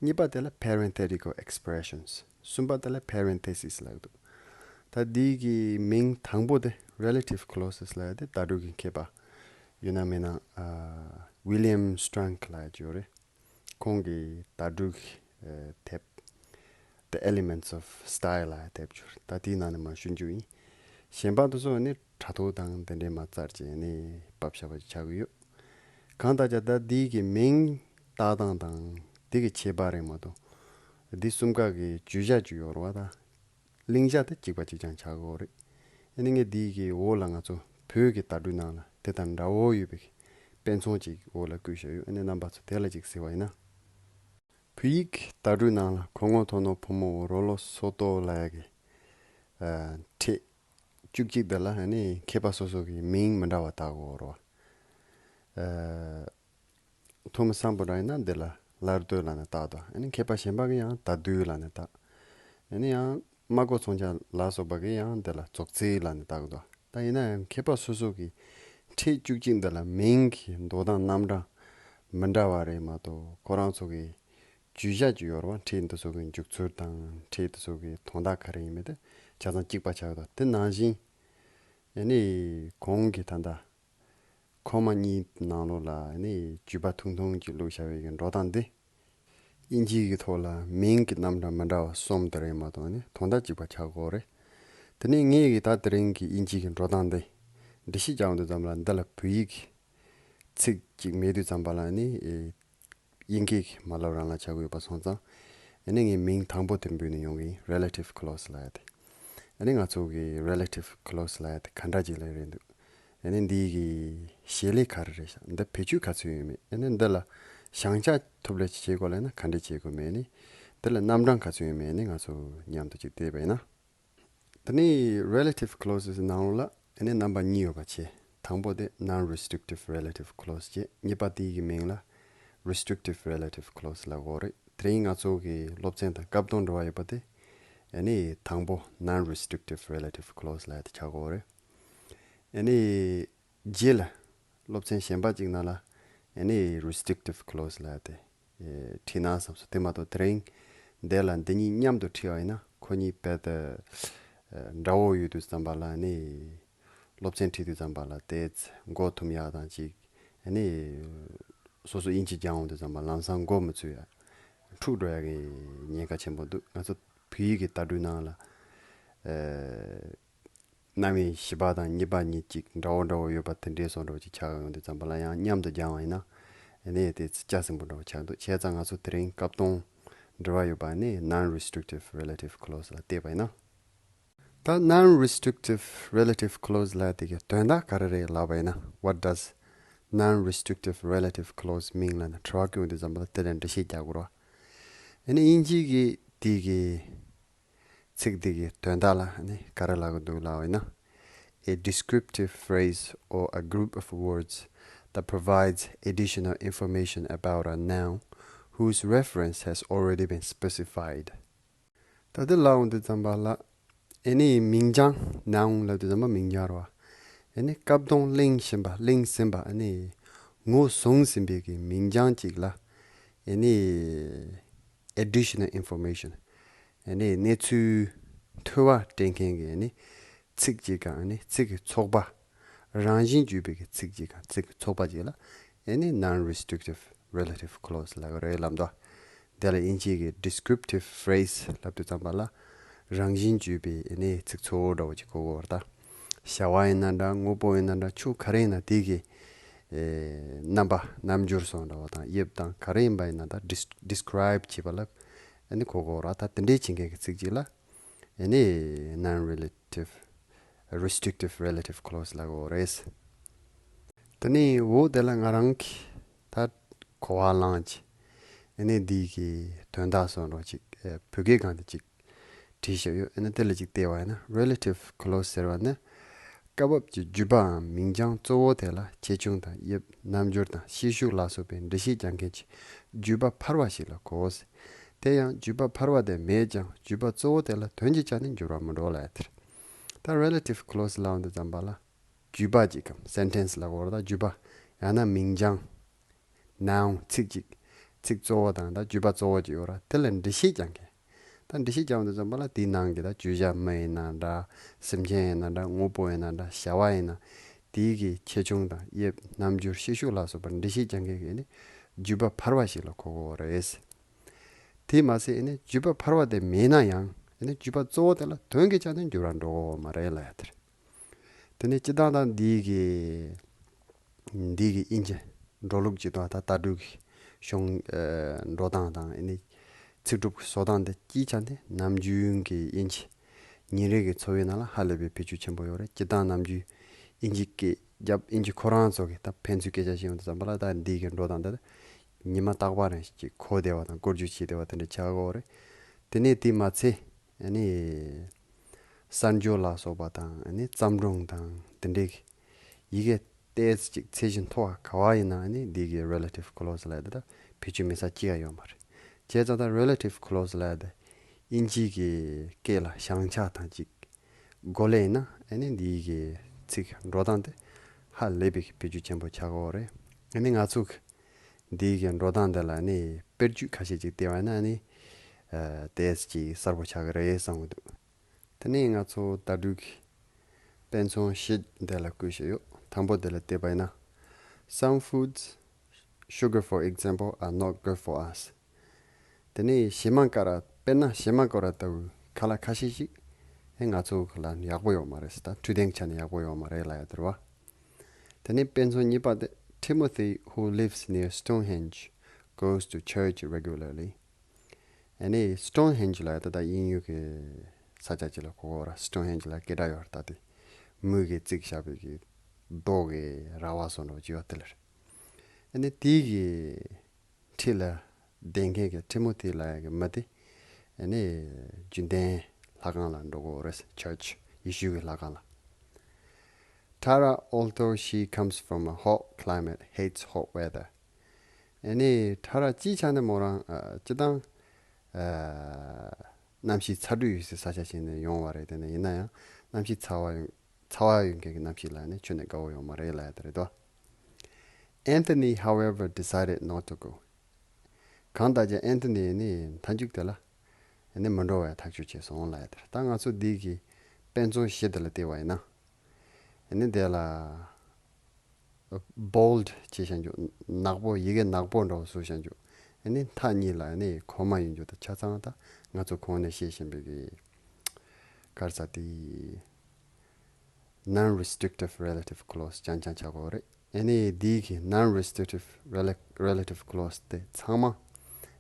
གཉིས་པ་དེ་ལ་parenthetical expressions། གསུམ་པ་དེ་ལ་parentheses ལབ་ཀྱི་འདུག་ད་འདི་གི་མིང་དང་པོ་དེ་relative clauses ལབ་ཡ་དེ་དྭ་ཕྲུག་གི་མཁས་པ་ཡོད་ན་མེད་ན་ཨ་William Strunk ལབ་ཡ་ཅིག་ཡོད་རེད། ཁོང་གིས་དྭ་ཕྲུག་གི་ཨ་དེབ་The Elements of Style ལབ་ཡ་དེབ་ཅིག་ཡོད་རེད། ད་དེའི་ནང་ནས་མར་ཞུ་རྒྱུ་ཡིན། གཞན་པ་དེ་ཚོ་ནི་དྲ་ཐོག་དང་དེ་འདྲའི་མར་བཙལ་བྱས་ནས་ཕབ་བཞག་པ་ཅིག་ཆགས་ཀྱི་ཡོད། གང་ལྟར་ཀྱང་ད་འདི་གི་མིང་བཏགས་སྟངས་དང་དེ་གི་ཁྱད་པར་རེད་མ་གཏོགས་འདི་གསུམ་ཀ་གི་བརྗོད་བྱ་ཅིག་ཡོད་རེད་བ། ད་གླེང་བྱ་དེ་གཅིག་པ་གཅིག་རྐྱང་ཆགས་ཀྱི་ཡོད་རེད། ཨ་ནི་ངས་འདི་གི་འོག་ལ་ང་ཚོ་བོད་ཀྱི་དྭ་ཕྲུག་ནང་ལ་དེ་དང་འདྲ་བོ་ཡོད་པའི་དཔེ་མཚོན་ཅིག་འོག་ལ་བཀོད་བཞག་ཡོད། ཨ་ནི་རྣམ་པ་ཚོ་དེ་ལ་ཅིག་གཟིགས་པ་ཡིན་ན། བོད་ཡིག་གི་དྭ་ཕྲུག་ནང་ལ་གོ་ངོ་ཐོ་ནོ་ཕོ་མོ་རོ་ལོ་སོ་ཏོ་ལབ་ཡ་གི་ཨ་ཕྲད་བཅུ་གཅིག་དེ་ལ་ཨ་ནི་མཁས་པ་སོ་སོ་གི་མིང་མི་འདྲ་བ་བཏགས་ཀྱི་ཡོད་རེད་བ། ཨ་ཐོ་མི་སམ་བྷོ་ཊ་ཡིན་ན་འདི་ལ་ལར་ཏོ་ལབ་ནས་བཏགས་འདུག་ཨ་ནི་མཁས་པ་གཞན་པ་གིས་ཡང་དྭ་ཏོ་ལབ་ནས་བཏགས། ཨ་ནི་ཡང་རྨ་སྒོ་ཚོང་ཆ་ལ་སོགས་པ་གིས་ཡང་འདི་ལ་ཙོག་ཙེ་ལབ་ནས་བཏགས་འདུག་ད་ཡིན་ན་ཡང་མཁས་པ་སོ་སོ་གི་ཕྲད་བཅུ་གཅིག་འདི་ལ་མིང་གི་འདོགས་སྟངས་རྣམ་གྲངས་མི་འདྲ་བ་རེད་མ་གཏོགས་ཁོ་རང་ཚོ་གི་བརྗོད་བྱ་ཅིག་ཡོད་རེད་བ། ཕྲད་འདི་ཚོ་གི་འཇུག་ཚུལ་དང་ཕྲད་འདི་ཚོ་གི་དོན་དག་ག་རེ་ཡིན་མིན་དེ་ཆ་ཚང་གཅིག་པ་ཆགས་འདུག་དེ་ནང་བཞིན་ཨ་ནི་གོང་གི་ད་ལྟ་ཁོ་མ་གཉིས་ནང་ལོགས་ལ་ཨ་ནི་བརྗོད་པ་ཐུང་ཐུང་ཅིག་བླུགས་བཞག་པའི་གི་འགྲོ་སྟངས་འདི་དབྱིན་ཇིའི་གི་ཐོག་ལ་མིང་གི་རྣམ་གྲངས་མི་འདྲ་བ་གསུམ་དེ་རེད་མ་གཏོགས་ཨ་ནི་དོན་དག་གཅིག་པ་ཆགས་ཀྱི་ཡོད་རེད། དེ་ནས་ངས་གི་ད་དེ་རིང་གི་དབྱིན་ཇིའི་གི་འགྲོ་སྟངས་འདི་འགྲེལ་བཤད་རྒྱག་འོང་དུས་ཙམ་ལ་འདི་ལ་བོད་ཡིག་གི་ཚིག་ཅིག་མེད་དུས་ཙམ་པ་ལ་ཨ་ནི་ཨེ་དབྱིན་སྐད་ཀྱི་མ་ལབ་རང་ལ་ཆགས་ཀྱི་ཡོད་པ་སོང་ཙང་། ཨ་ནི་ངས་མིང་དང་པོ་དེ་འབོད་ནས་ཡོང་གི་ཡིན། relative clause ལབ་ཡ་དེ། ཨ་ནི་ང་ཚོ་གི་relative clause ལབ་ཡ་དེ་ག་འདྲ་ཅིག་ལ་རེད་འདུག་ཨ་ནི་འདི་གི་བྱེད་ལས་ག་རེ་རེད་ཤག་འདི་བེད་སྤྱོད་ག་ཚོད་ཡོད་མེད། ཨ་ནི་འདི་ལ་ བཞེངས་ཆ་ཐོབ་ལེ་བྱེད་དགོས་ལ་ན་ག་འདྲས་བྱེད་དགོས་མེད་ནི། དེ་ལ་རྣམ་གྲངས་ག་ཚོད་ཡོད་མེད་ནི་ང་ཚོ་མཉམ་དུ་ཅིག་བལྟས་པ་ཡིན་ན། དེ་ནི་relative clauses ནང་ལ་ཨ་ནི་རྣམ་པ་གཉིས་ཡོད་པ་བྱས། དང་པོ་དེ་non-restrictive relative clause བྱས། གཉིས་པ་དེའི་གི་མིང་ལ་restrictive relative clause ལབ་ཀྱི་ཡོད་རེད། དེ་རིང་ང་ཚོ་གི་སློབ་ཚན་དང་སྐབས་དང་འབྲེལ་བ་ཡོད་པ་དེ་ཨ་ནི་དང་པོ་non-restrictive relative clause ལབ་ཡ་དེ་ཆགས་ཀྱི་ཡོད་རེད། ཨ་ནི་རྗེས་ལ་སློབ་ཚན་གཞན་པ་ཅིག་ནང་ལ་ཨ་ནི་restrictive clause ལབ་ཡ་དེ་ཨེ་ཁྲིད་ན་བསམ་སོང་། དེ་མ་གཏོགས་དེ་རིང་འདི་ལ་འདི་གཉིས་མཉམ་དུ་ཁྲིད་པ་ཡིན་ན་ཁོ་གཉིས་རྦད་དེ་ཨེ་འདྲ་བོ་ཡོད་དུས་ཙམ་པ་ལ་ནི་སློབ་ཚན་ཁྲིད་དུས་ཙམ་པ་ལ་དེ་མགོ་འཐོམ་ཡག་དང་ཅིག་ཨ་ནི་སོ་སོ་དབྱིན་ཇི་སྦྱང་འོང་དུས་ཙམ་པ་ལམ་སང་མགོ་མི་ཚོས་ཡ་འཁྲུག་འགྲོ་ཡག་གི་ཉེན་ཁ་ཆེན་པོ་འདུག་ང་ཚོ་བོད་ཡིག་གི་ལྟ་གྲུབ་ནང་ལ་ཨེ་རྣམ་དབྱེ་བཞི་པ་དང་གཉིས་པ་གཉིས་ཅིག་འདྲ་བོ་འདྲ་བོ་ཡོད་པ་དེ་འདྲའི་བཟོ་འདྲ་བོ་ཅིག་ཆགས་ཡོང་དུས་ཙམ་པ་ལ་ཡང་མཉམ་དུ་སྦྱང་བ་ཡིན་ན་ཨ་ནི་དེ་ཚིག་སྐྱ་སིམ་པོ་འདྲ་བོ་ཆགས་འདུག་བྱས་ཙང་ང་ཚོ་དེ་རིང་སྐབས་དང་འབྲེལ་བ་ཡོད་པ་ནི་non-restrictive relative clause ལ་བལྟས་པ་ཡིན་ན། ད་non-restrictive relative clause ལབ་དེ་གི་དོན་དག་ག་རེ་རེད་ལབ་པ་ཡིན་ན། What does non-restrictive relative clause mean ལབ་ནས་དྲི་བ་བཀོད་དུས་ཙམ་པ་ལ་དེ་ལ་འགྲེལ་བཤད་རྒྱག་དགོས་རེད་བ། ཨ་ནི་དབྱིན་ཇི་གི་དེ་གི་ཚིག་འདི་གི་དོན་དག་ལ་ནི་ག་རེ་ལབ་ཀྱི་འདུག་ལབ་པ་ཡིན་ན། A descriptive phrase or a group of words that provides additional information about a noun whose reference has already been specified. ད་དེ་ལབ་འོང་དུས་ཙམ་པ་ལ་ཨ་ནི་མིང་བྱང་noun ལབ་དུས་ཙམ་པ་མིང་བྱང་རེད་བ། ཨ་ནི་སྐབས་དང་གླེང་བཞིན་པ་གླེང་ཟིན་པ་ཨ་ནི་ངོས་བཟུང་ཟིན་པའི་གི་མིང་བྱང་ཅིག་ལ་ཨ་ནི་additional information ཨ་ནི་གནས་ཚུལ་འཐུས་པ་སྤྲད་མཁན་གྱི་ཨ་ནི་ཚིག་ཅིག་གམ་ཨ་ནི་ཚིག་གི་ཚོགས་པ། རང་བཞིན་བརྗོད་པའི་གི་ཚིག་ཅིག་གམ་ཚིག་གི་ཚོགས་པ་ཅིག་ལ་ཨ་ནི་non-restrictive relative clause ལབ་ཀྱི་རེད་ལབ་འདུག་དེ་ལ་དབྱིན་ཇིའི་གི་descriptive phrase ལབ་དུས་ཙམ་པ་ལ་རང་བཞིན་བརྗོད་པའི་ཨ་ནི་ཚིག་ཚོགས་འདྲ་བོ་ཅིག་གོ་གི་ཡོད་རེད་ད། བྱ་བ་ཡིན་ན་འདྲ་དངོས་པོ་ཡིན་ན་འདྲ་ཆོས་ག་རེ་ཡིན་ན་དེ་གི་ཨེ་རྣམ་པ་རྣམ་འགྱུར་སོགས་འདྲ་བོ་དང་དབྱིབས་དང་ག་རེ་ཡིན་པ་ཡིན་ན་ད་dis- describe བྱེད་པ་ལ་ཨ་ནི་གོ་གི་ཡོད་རེད་ད། དེ་འདྲའི་བྱེད་མཁན་གྱི་ཚིག་ཅིག་ལ་ཨ་ནི་non-relative restrictive relative clause ལབ་ཀྱི་ཡོད་རེད། དེ་ནས་འོ་དེ་ལ་ང་རང་གིས་ད་གོ་བ་བླངས་ཀྱི་ཨ་ནི་འདི་གི་དོན་དག་སོགས་འདྲ་ཅིག་ཨེ་བོད་སྐད་སྒང་དུ་ཅིག་བྲིས་བཞག་ཡོད། ཨ་ནི་དེ་ལ་ཅིག་བལྟས་པ་ཡིན་ན་relative clause ཟེར་བ་ནི་སྐབས་བབ་ཀྱི་བརྗོད་པའམ་མིང་བྱང་གཙོ་བོ་དེ་ལ་ཆེ་ཆུང་དང་དབྱིབས་རྣམ་འགྱུར་དང་ཤེད་ཤུགས་ལ་སོགས་པའི་འགྲེལ་བཤད་རྒྱག་མཁན་གྱི་བརྗོད་པ་ཕལ་བ་ཞིག་ལ་གོ། དེ་ཡང་བརྗོད་པ་ཕལ་བ་དེ་མེད་ཀྱང་བརྗོད་པ་གཙོ་བོ་དེ་ལ་དོན་གྱི་ཆ་ནས་འགྱུར་བ་མི་འགྲོ་ལབ་ཡ་དེ་རེད། ད་relative clause ལབ་དུས་ཙམ་པ་ལ་བརྗོད་པ་ཅིག་གམ་sentence ལབ་ཀྱི་ཡོད་རེད་ད། བརྗོད་པ་ཡང་ན་མིང་བྱང་noun ཚིག་ཅིག་ཚིག་གཙོ་བོ་དང་ད་བརྗོད་པ་གཙོ་བོ་ཅིག་ཡོད་རེད། དེ་ལ་འགྲེལ་བཤད་རྒྱག་མཁན། ད་འགྲེལ་བཤད་རྒྱག་དུས་ཙམ་པ་ལ་དེའི་ནང་གི་ད་བརྗོད་བྱ་མི་ཡིན་ན་འདྲ། སེམས་ཅན་ཡིན་ན་འདྲ། དངོས་པོ་ཡིན་ན་འདྲ། བྱ་བ་ཡིན་ན་དེའི་གི་ཆེ་ཆུང་དང་དབྱིབས་རྣམ་འགྱུར་ཤེད་ཤུགས་ལ་སོགས་པ་འགྲེལ་བཤད་རྒྱག་མཁན་གྱི་ནི་བརྗོད་པ་ཕལ་བ་ཞིག་ལ་གོ་གི་ཡོད་རེད། དེས་མ་ཟད་ནི་བརྗོད་པ་ཕལ་བ་དེ་མེད་ན་ཡང་ནི་བརྗོད་པ་གཙོ་བོ་དེ་ལ་དོན་གྱི་ཆ་ནས་འགྱུར་བ་འགྲོ་གི་ཡོད་མ་རེད་ལབ་ཡ་དེ་རེད། དེ་ནས་སྤྱིར་བཏང་ད་འདི་གི་འདི་གི་དབྱིན་ཇི་འགྲོ་ལུགས་ཀྱི་ཐོག་ད་ལྟ་གྲུབ་ཀྱི་གཞུང་ཨ་འགྲོ་སྟངས་དང་ཨ་ནི་ཚིག་གྲུབ་ཀྱི་བཟོ་སྟངས་དེ་སྤྱིའི་ཆ་ནས་ནམ་རྒྱུན་གྱི་དབྱིན་ཇི་ཉིན་རེ་གི་འཚོ་བའི་ནང་ལ་ཧ་ལས་པའི་བེད་སྤྱོད་ཆེན་པོ་ཡོད་རེད། སྤྱིར་བཏང་ནམ་རྒྱུན་དབྱིན་ཇི་སྐད་རྒྱབ་དབྱིན་ཇི་ཁོ་རང་ཚོ་གི་ད་ཕན་ཚུན་སྐད་ཆ་བཤད་ཡོང་དུས་ཙམ་པ་ལ་ད་འདི་གི་འགྲོ་སྟངས་དེ་ཉི་མ་རྟག་པ་རང་ཞིག་གི་གོ་བདེ་བ་དང་བཀོལ་སྤྱོད་བྱེད་བདེ་བ་དེ་འདྲ་ཆགས་ཀྱི་ཡོད་རེད། དེ་ནས་དེ་མ་ཚད་ཨ་ནི་གསར་འགྱུར་ལ་སོགས་པ་དང་ཨ་ནི་བརྩམས་སྒྲུང་དང་དེ་འདྲའི་ཡི་གེ་ཏོག་ཙམ་ཅིག་ཚད་གཞི་མཐོ་བ་ག་བ་ཡིན་ན་ཨ་ནི་འདི་གི་relative clause ལབ་ཡ་དེ་ད་བེད་སྤྱོད་མེད་ས་གཅིག་ཀྱང་ཡོད་མ་རེད། བྱས་ཙང་ད་relative clause ལབ་ཡ་དེ་དབྱིན་ཇིའི་གི་སྐད་ལ་བྱང་ཆ་དང་ཅིག་གོ་ལེ་ཡིན་ན་ཨ་ནི་འདི་གི་ཚིག་འགྲོ་སྟངས་དེ་ཧ་ལས་པའི་བེད་སྤྱོད་ཆེན་པོ་ཆགས་ཀྱི་ཡོད་རེད། ཨ་ནི་ང་ཚོ་འདི་གི་འགྲོ་སྟངས་དེ་ལ་ནི་དཔེར་བརྗོད་ཁ་ཤས་ཅིག་བལྟས་པ་ཡིན་ན་ནི་ཨ་ཏོག་ཙམ་ཅིག་གསལ་པོ་ཆགས་ཀྱི་རེད་བསམ་གྱི་འདུག་དེ་ནས་ང་ཚོ་ད་དུང་གི་དཔེ་མཚོན་བཞི་དེ་ལ་བཀོད་བཞག་ཡོད། དང་པོ་དེ་ལ་བལྟས་པ་ཡིན་ན། Some foods, sugar for example, are not good for us. དེ་ནས་ཞེ་མ་ཀ་ར་དཔེར་ན་ཞེ་མ་ཀ་ར་ལྟ་བུའི་ཁ་ལག་ཁ་ཤས་ཤིག་ཨེ་ང་ཚོ་ལ་ཡག་པོ་ཡོད་མ་རེད་ཟེར། ད་འཕྲོད་བསྟེན་ཆ་ནས་ཡག་པོ་ཡོད་མ་རེད་ལབ་ཡ་དེ་རེད་བ། དེ་ནས་དཔེ་མཚོན་གཉིས་པ་དེ། Timothy, who lives near Stonehenge, goes to church regularly. ཨ་ནི་Stonehenge ལབ་ཡ་ད་ད་དབྱིན་ཡུལ་གྱི་ས་ཆ་ཅིག་ལ་གོ་གི་ཡོད་རེད། Stonehenge ལབ་སྐད་གྲགས་ཡོད་རེད། ད་དེ་མུ་གེ་བརྩིགས་བཞག་པའི་གི་རྡོ་གི་ར་བ་བཟོ་འདྲ་བོ་ཅིག་ཡོད་དེ་ལ་རེད། ཨ་ནི་དེའི་གི་ ཁྲི་ལ་བསྡད་མཁན་གྱི་ཊི་མོ་ཐི་ལབ་ཡག་གི་མི་དེ་ཨ་ནི་རྒྱུན་ལྡན་ལྷ་ཁང་ལ་འགྲོ་གི་ཡོད་རེད། ཆར་ཆི་ཡེ་ཤུ་གི་ལྷ་ཁང་ལ། Tara, although she comes from a hot climate, hates hot weather. ཨ་ནི་ཐ་ར་སྤྱིའི་ཆ་ནས་མོ་རང་ཨ་སྤྱིར་བཏང་ཨ་གནམ་གཤིས་ཚ་དྲོད་ཡོད་སའི་ས་ཆ་ཞིག་ནས་ཡོང་བ་རེད། དེ་ནས་ཡིན་ན་ཡང་གནམ་གཤིས་ཚ་བ་ཡོད་ཚ་བ་ཡོད་མཁན་གྱི་གནམ་གཤིས་ལ་ནི་ཁྱོན་ནས་དགའ་བོ་ཡོད་མ་རེད་ལབ་ཡ་དེ་རེད་དོ། Anthony, however, decided not to go. གང་ལྟར་ཀྱང་ཨན་ཐོ་ནི་ནི་མཐའ་མཇུག་དེ་ལ་ནི་མི་འགྲོ་བའི་ཐག་གཅོད་བྱས་སོང་ལབ་ཡ་དེ་རེད། ད་ང་ཚོ་འདི་གི་དཔེ་མཚོན་བཞི་དེ་ལ་བལྟས་པ་ཡིན་ན། ནི་དེ་ལ་bold བྱས་བཞག་རྒྱུ། ནག་པོ། ཡི་གེ་ནག་པོ་འདྲ་བོ་བཟོས་བཞག་རྒྱུ། ནི་མཐའ་གཉིས་ལ་ནི་ཁོ་མ་ཡིན་རྒྱུ་དང་ཆ་ཚང་། ད་ང་ཚོ་གོང་ནས་བཤད་བཞིན་པའི་གི་ག་རེ་ཟེར་དེ། Non-restrictive relative clause རྐྱང་རྐྱང་ཆགས་ཀྱི་ཡོད་རེད། ཨ་ནི་འདི་གི་non-restrictive rela- relative clause དེ་ཚང་མ་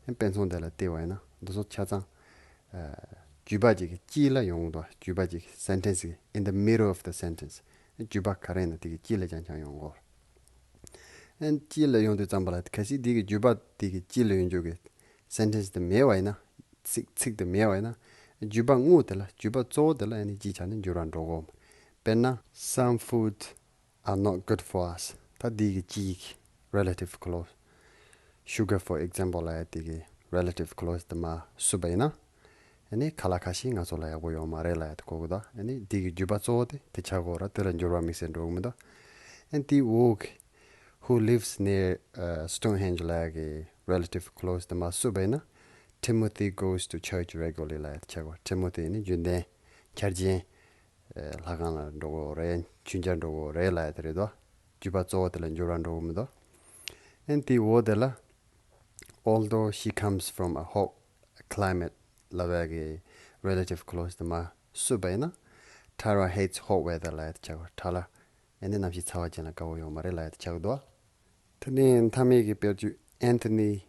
དཔེ་མཚོན་དེ་ལ་བལྟས་པ་ཡིན་ན་འདི་ཚོ་ཆ་ཚང་ཨ་བརྗོད་པ་ཅིག་གི་དཀྱིལ་ལ་ཡོང་གི་འདུག་བརྗོད་པ་ཅིག་གི་sentence གི་in the middle of the sentence བརྗོད་པ་ག་རེ་ཡིན་ན་དེ་གི་དཀྱིལ་ལ་རྐྱང་རྐྱང་ཡོང་གི་ཡོད་རེད། ཨ་ནི་དཀྱིལ་ལ་ཡོང་དུས་ཙམ་པ་ལ་གལ་སྲིད་འདི་གི་བརྗོད་པ་དེ་གི་དཀྱིལ་ལ་ཡོང་རྒྱུ་གི་sentence དེ་མེད་པ་ཡིན་ན། ཚིག་ཚིག་དེ་མེད་པ་ཡིན་ན། བརྗོད་པ་དངོས་དེ་ལ། བརྗོད་པ་གཙོ་བོ་དེ་ལ་ཨ་ནི་སྤྱིའི་ཆ་ནས་འགྱུར་བ་འགྲོ་གི་ཡོད་མ་རེད། དཔེར་ན། Some food are not good for us. ད་འདི་གི་སྤྱིའི་གི་relative clause sugar, for example ལབ་ཡ་དེ་གི་relative clause དེ་མར་བསུབས་པ་ཡིན་ན། ཨ་ནི་ཁ་ལག་ཁ་ཤས་ང་ཚོ་ལ་ཡག་པོ་ཡོད་མ་རེད་ལབ་ཡ་དེ་གོ་གི་འདུག་ཨ་ནི་འདི་གི་བརྗོད་པ་གཙོ་བོ་དེ་དེ་ཆགས་ཀྱི་ཡོད་རེད། དེ་ལ་འགྱུར་བ་དམིགས་བསལ་འགྲོ་གི་མི་འདུག་ཨ་ནི་དེའི་འོག་གི Who lives near uh, Stonehenge ལབ་ཡ་གི་relative clause དེ་མར་བསུབས་པ་ཡིན་ན། Timothy goes to church regularly ལབ་ཡ་དེ་ཆགས་ཀྱི་ཡོད་རེད། ཊི་མོ་ཐི་ནི་རྒྱུན་ལྡན་འཆར་ཅན་ཨ་ལྷ་ཁང་ལ་འགྲོ་གི་ཡོད་རེད། མཆོད་མཇལ་འགྲོ་གི་ཡོད་རེད་ལབ་ཡ་དེ་རེད་དོ། བརྗོད་པ་གཙོ་བོ་དེ་ལ་འགྱུར་བ་འགྲོ་གི་མི་འདུག་ཨ་ནི་དེའི་འོག་དེ་ལ། Although she comes from a hot climate ལབ་ཡ་གི་relative clause དེ་མར་བསུབས་པ་ཡིན་ན། Tara hates hot weather ལབ་ཡ་དེ་ཆགས་ཀྱི་ཡོད་རེད། ཐ་ར་ཨ་ནི་གནམ་གཤིས་ཚ་བ་ཅན་ལ་དགའ་བོ་ཡོད་མ་རེད་ལབ་ཡ་དེ་ཆགས་ཀྱི་འདུག་དེ་ནས་མཐའ་མའི་གི་དཔེར་བརྗོད། Anthony,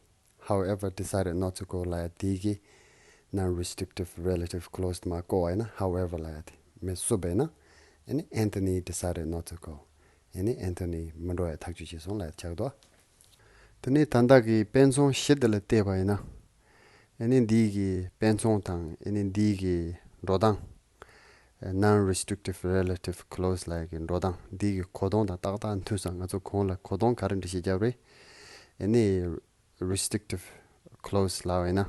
however, decided not to go ལབ་ཡ་དེ་གི་non-restrictive relative clause དེ་མར་བཀོལ་བ་ཡིན་ན། however ལབ་ཡ་དེ་མར་བསུབས་པ་ཡིན་ན། ཨ་ནི་Anthony decided not to go. ཨ་ནི་ཨན་ཐོ་ནི་མི་འགྲོ་བའི་ཐག་གཅོད་བྱས་སོང་ལབ་ཡ་དེ་ཆགས་ཀྱི་འདུག་དེ་ནས་ད་ལྟ་གི་དཔེ་མཚོན་བཞི་དེ་ལ་བལྟས་པ་ཡིན་ན། ཨ་ནི་འདི་གི་དཔེ་མཚོན་དང་ཨ་ནི་འདི་གི་འགྲོ་སྟངས། Non-restrictive relative clause ལབ་ཡ་གི་འགྲོ་སྟངས་འདི་གི་གོ་དོན་དང་ཏག་ཏག་མཐུན་སོང་། ང་ཚོ་གོང་ལ་གོ་དོན་ག་རེ་འགྲེལ་བཤད་བརྒྱབ་རེད། ཨ་ནི་restrictive clause ལབ་པ་ཡིན་ན།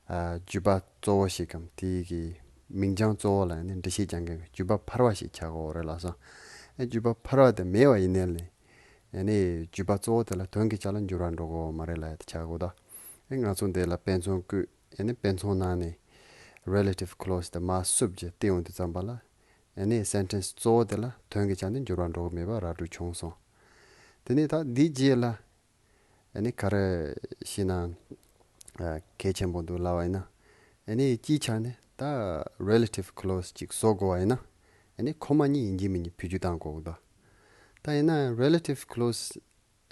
ཨ་བརྗོད་པ་གཙོ་བོ་ཞིག་གམ་དེའི་གི་མིང་རྐྱང་གཙོ་བོ་ལ་ནི་འགྲེལ་བཤད་རྒྱག་མཁན་གྱི་བརྗོད་པ་ཕལ་བ་ཞིག་ཆགས་ཀྱི་ཡོད་རེད་ལབ་སོང་། ཨ་བརྗོད་པ་ཕལ་བ་དེ་མེད་པ་ཡིན་ནའི་ལས། ཨ་ནི་བརྗོད་པ་གཙོ་བོ་དེ་ལ་དོན་གྱི་ཆ་ལ་འགྱུར་བ་འགྲོ་གི་ཡོད་མ་རེད་ལབ་ཡ་དེ་ཆགས་ཀྱི་འདུག་ཨ་ང་ཚོ་འདི་ལ་དཔེ་མཚོན་བཀོད། ཨ་ནི་དཔེ་མཚོན་ནང་ནས་relative clause དེ་མར་བསུབས་བྱས་བལྟས་ཡོང་དུས་ཙམ་པ་ལ། ཨ་ནི་sentence གཙོ་བོ་དེ་ལ་དོན་གྱི་ཆ་ནས་འགྱུར་བ་འགྲོ་གི་མེད་པ་ར་སྤྲོད་བྱུང་སོང་། དེ་ནས་ད་འདིའི་རྗེས་ལ། ཨ་ནི་ག་རེ་ཞེ་ན། ཨ་གལ་ཆེན་པོ་འདུག་ལབ་པ་ཡིན་ན། ཨ་ནི་སྤྱིའི་ཆ་ནས་ད་relative clause ཅིག་བཟོ་དགོས་པ་ཡིན་ན། ཨ་ནི་ཁོ་མ་གཉིས་ཡིན་གཅིག་མིན་གཉིས་བེད་སྤྱོད་གཏང་དགོས་ཀྱི་འདུག་ད་ཡིན་ན་relative clause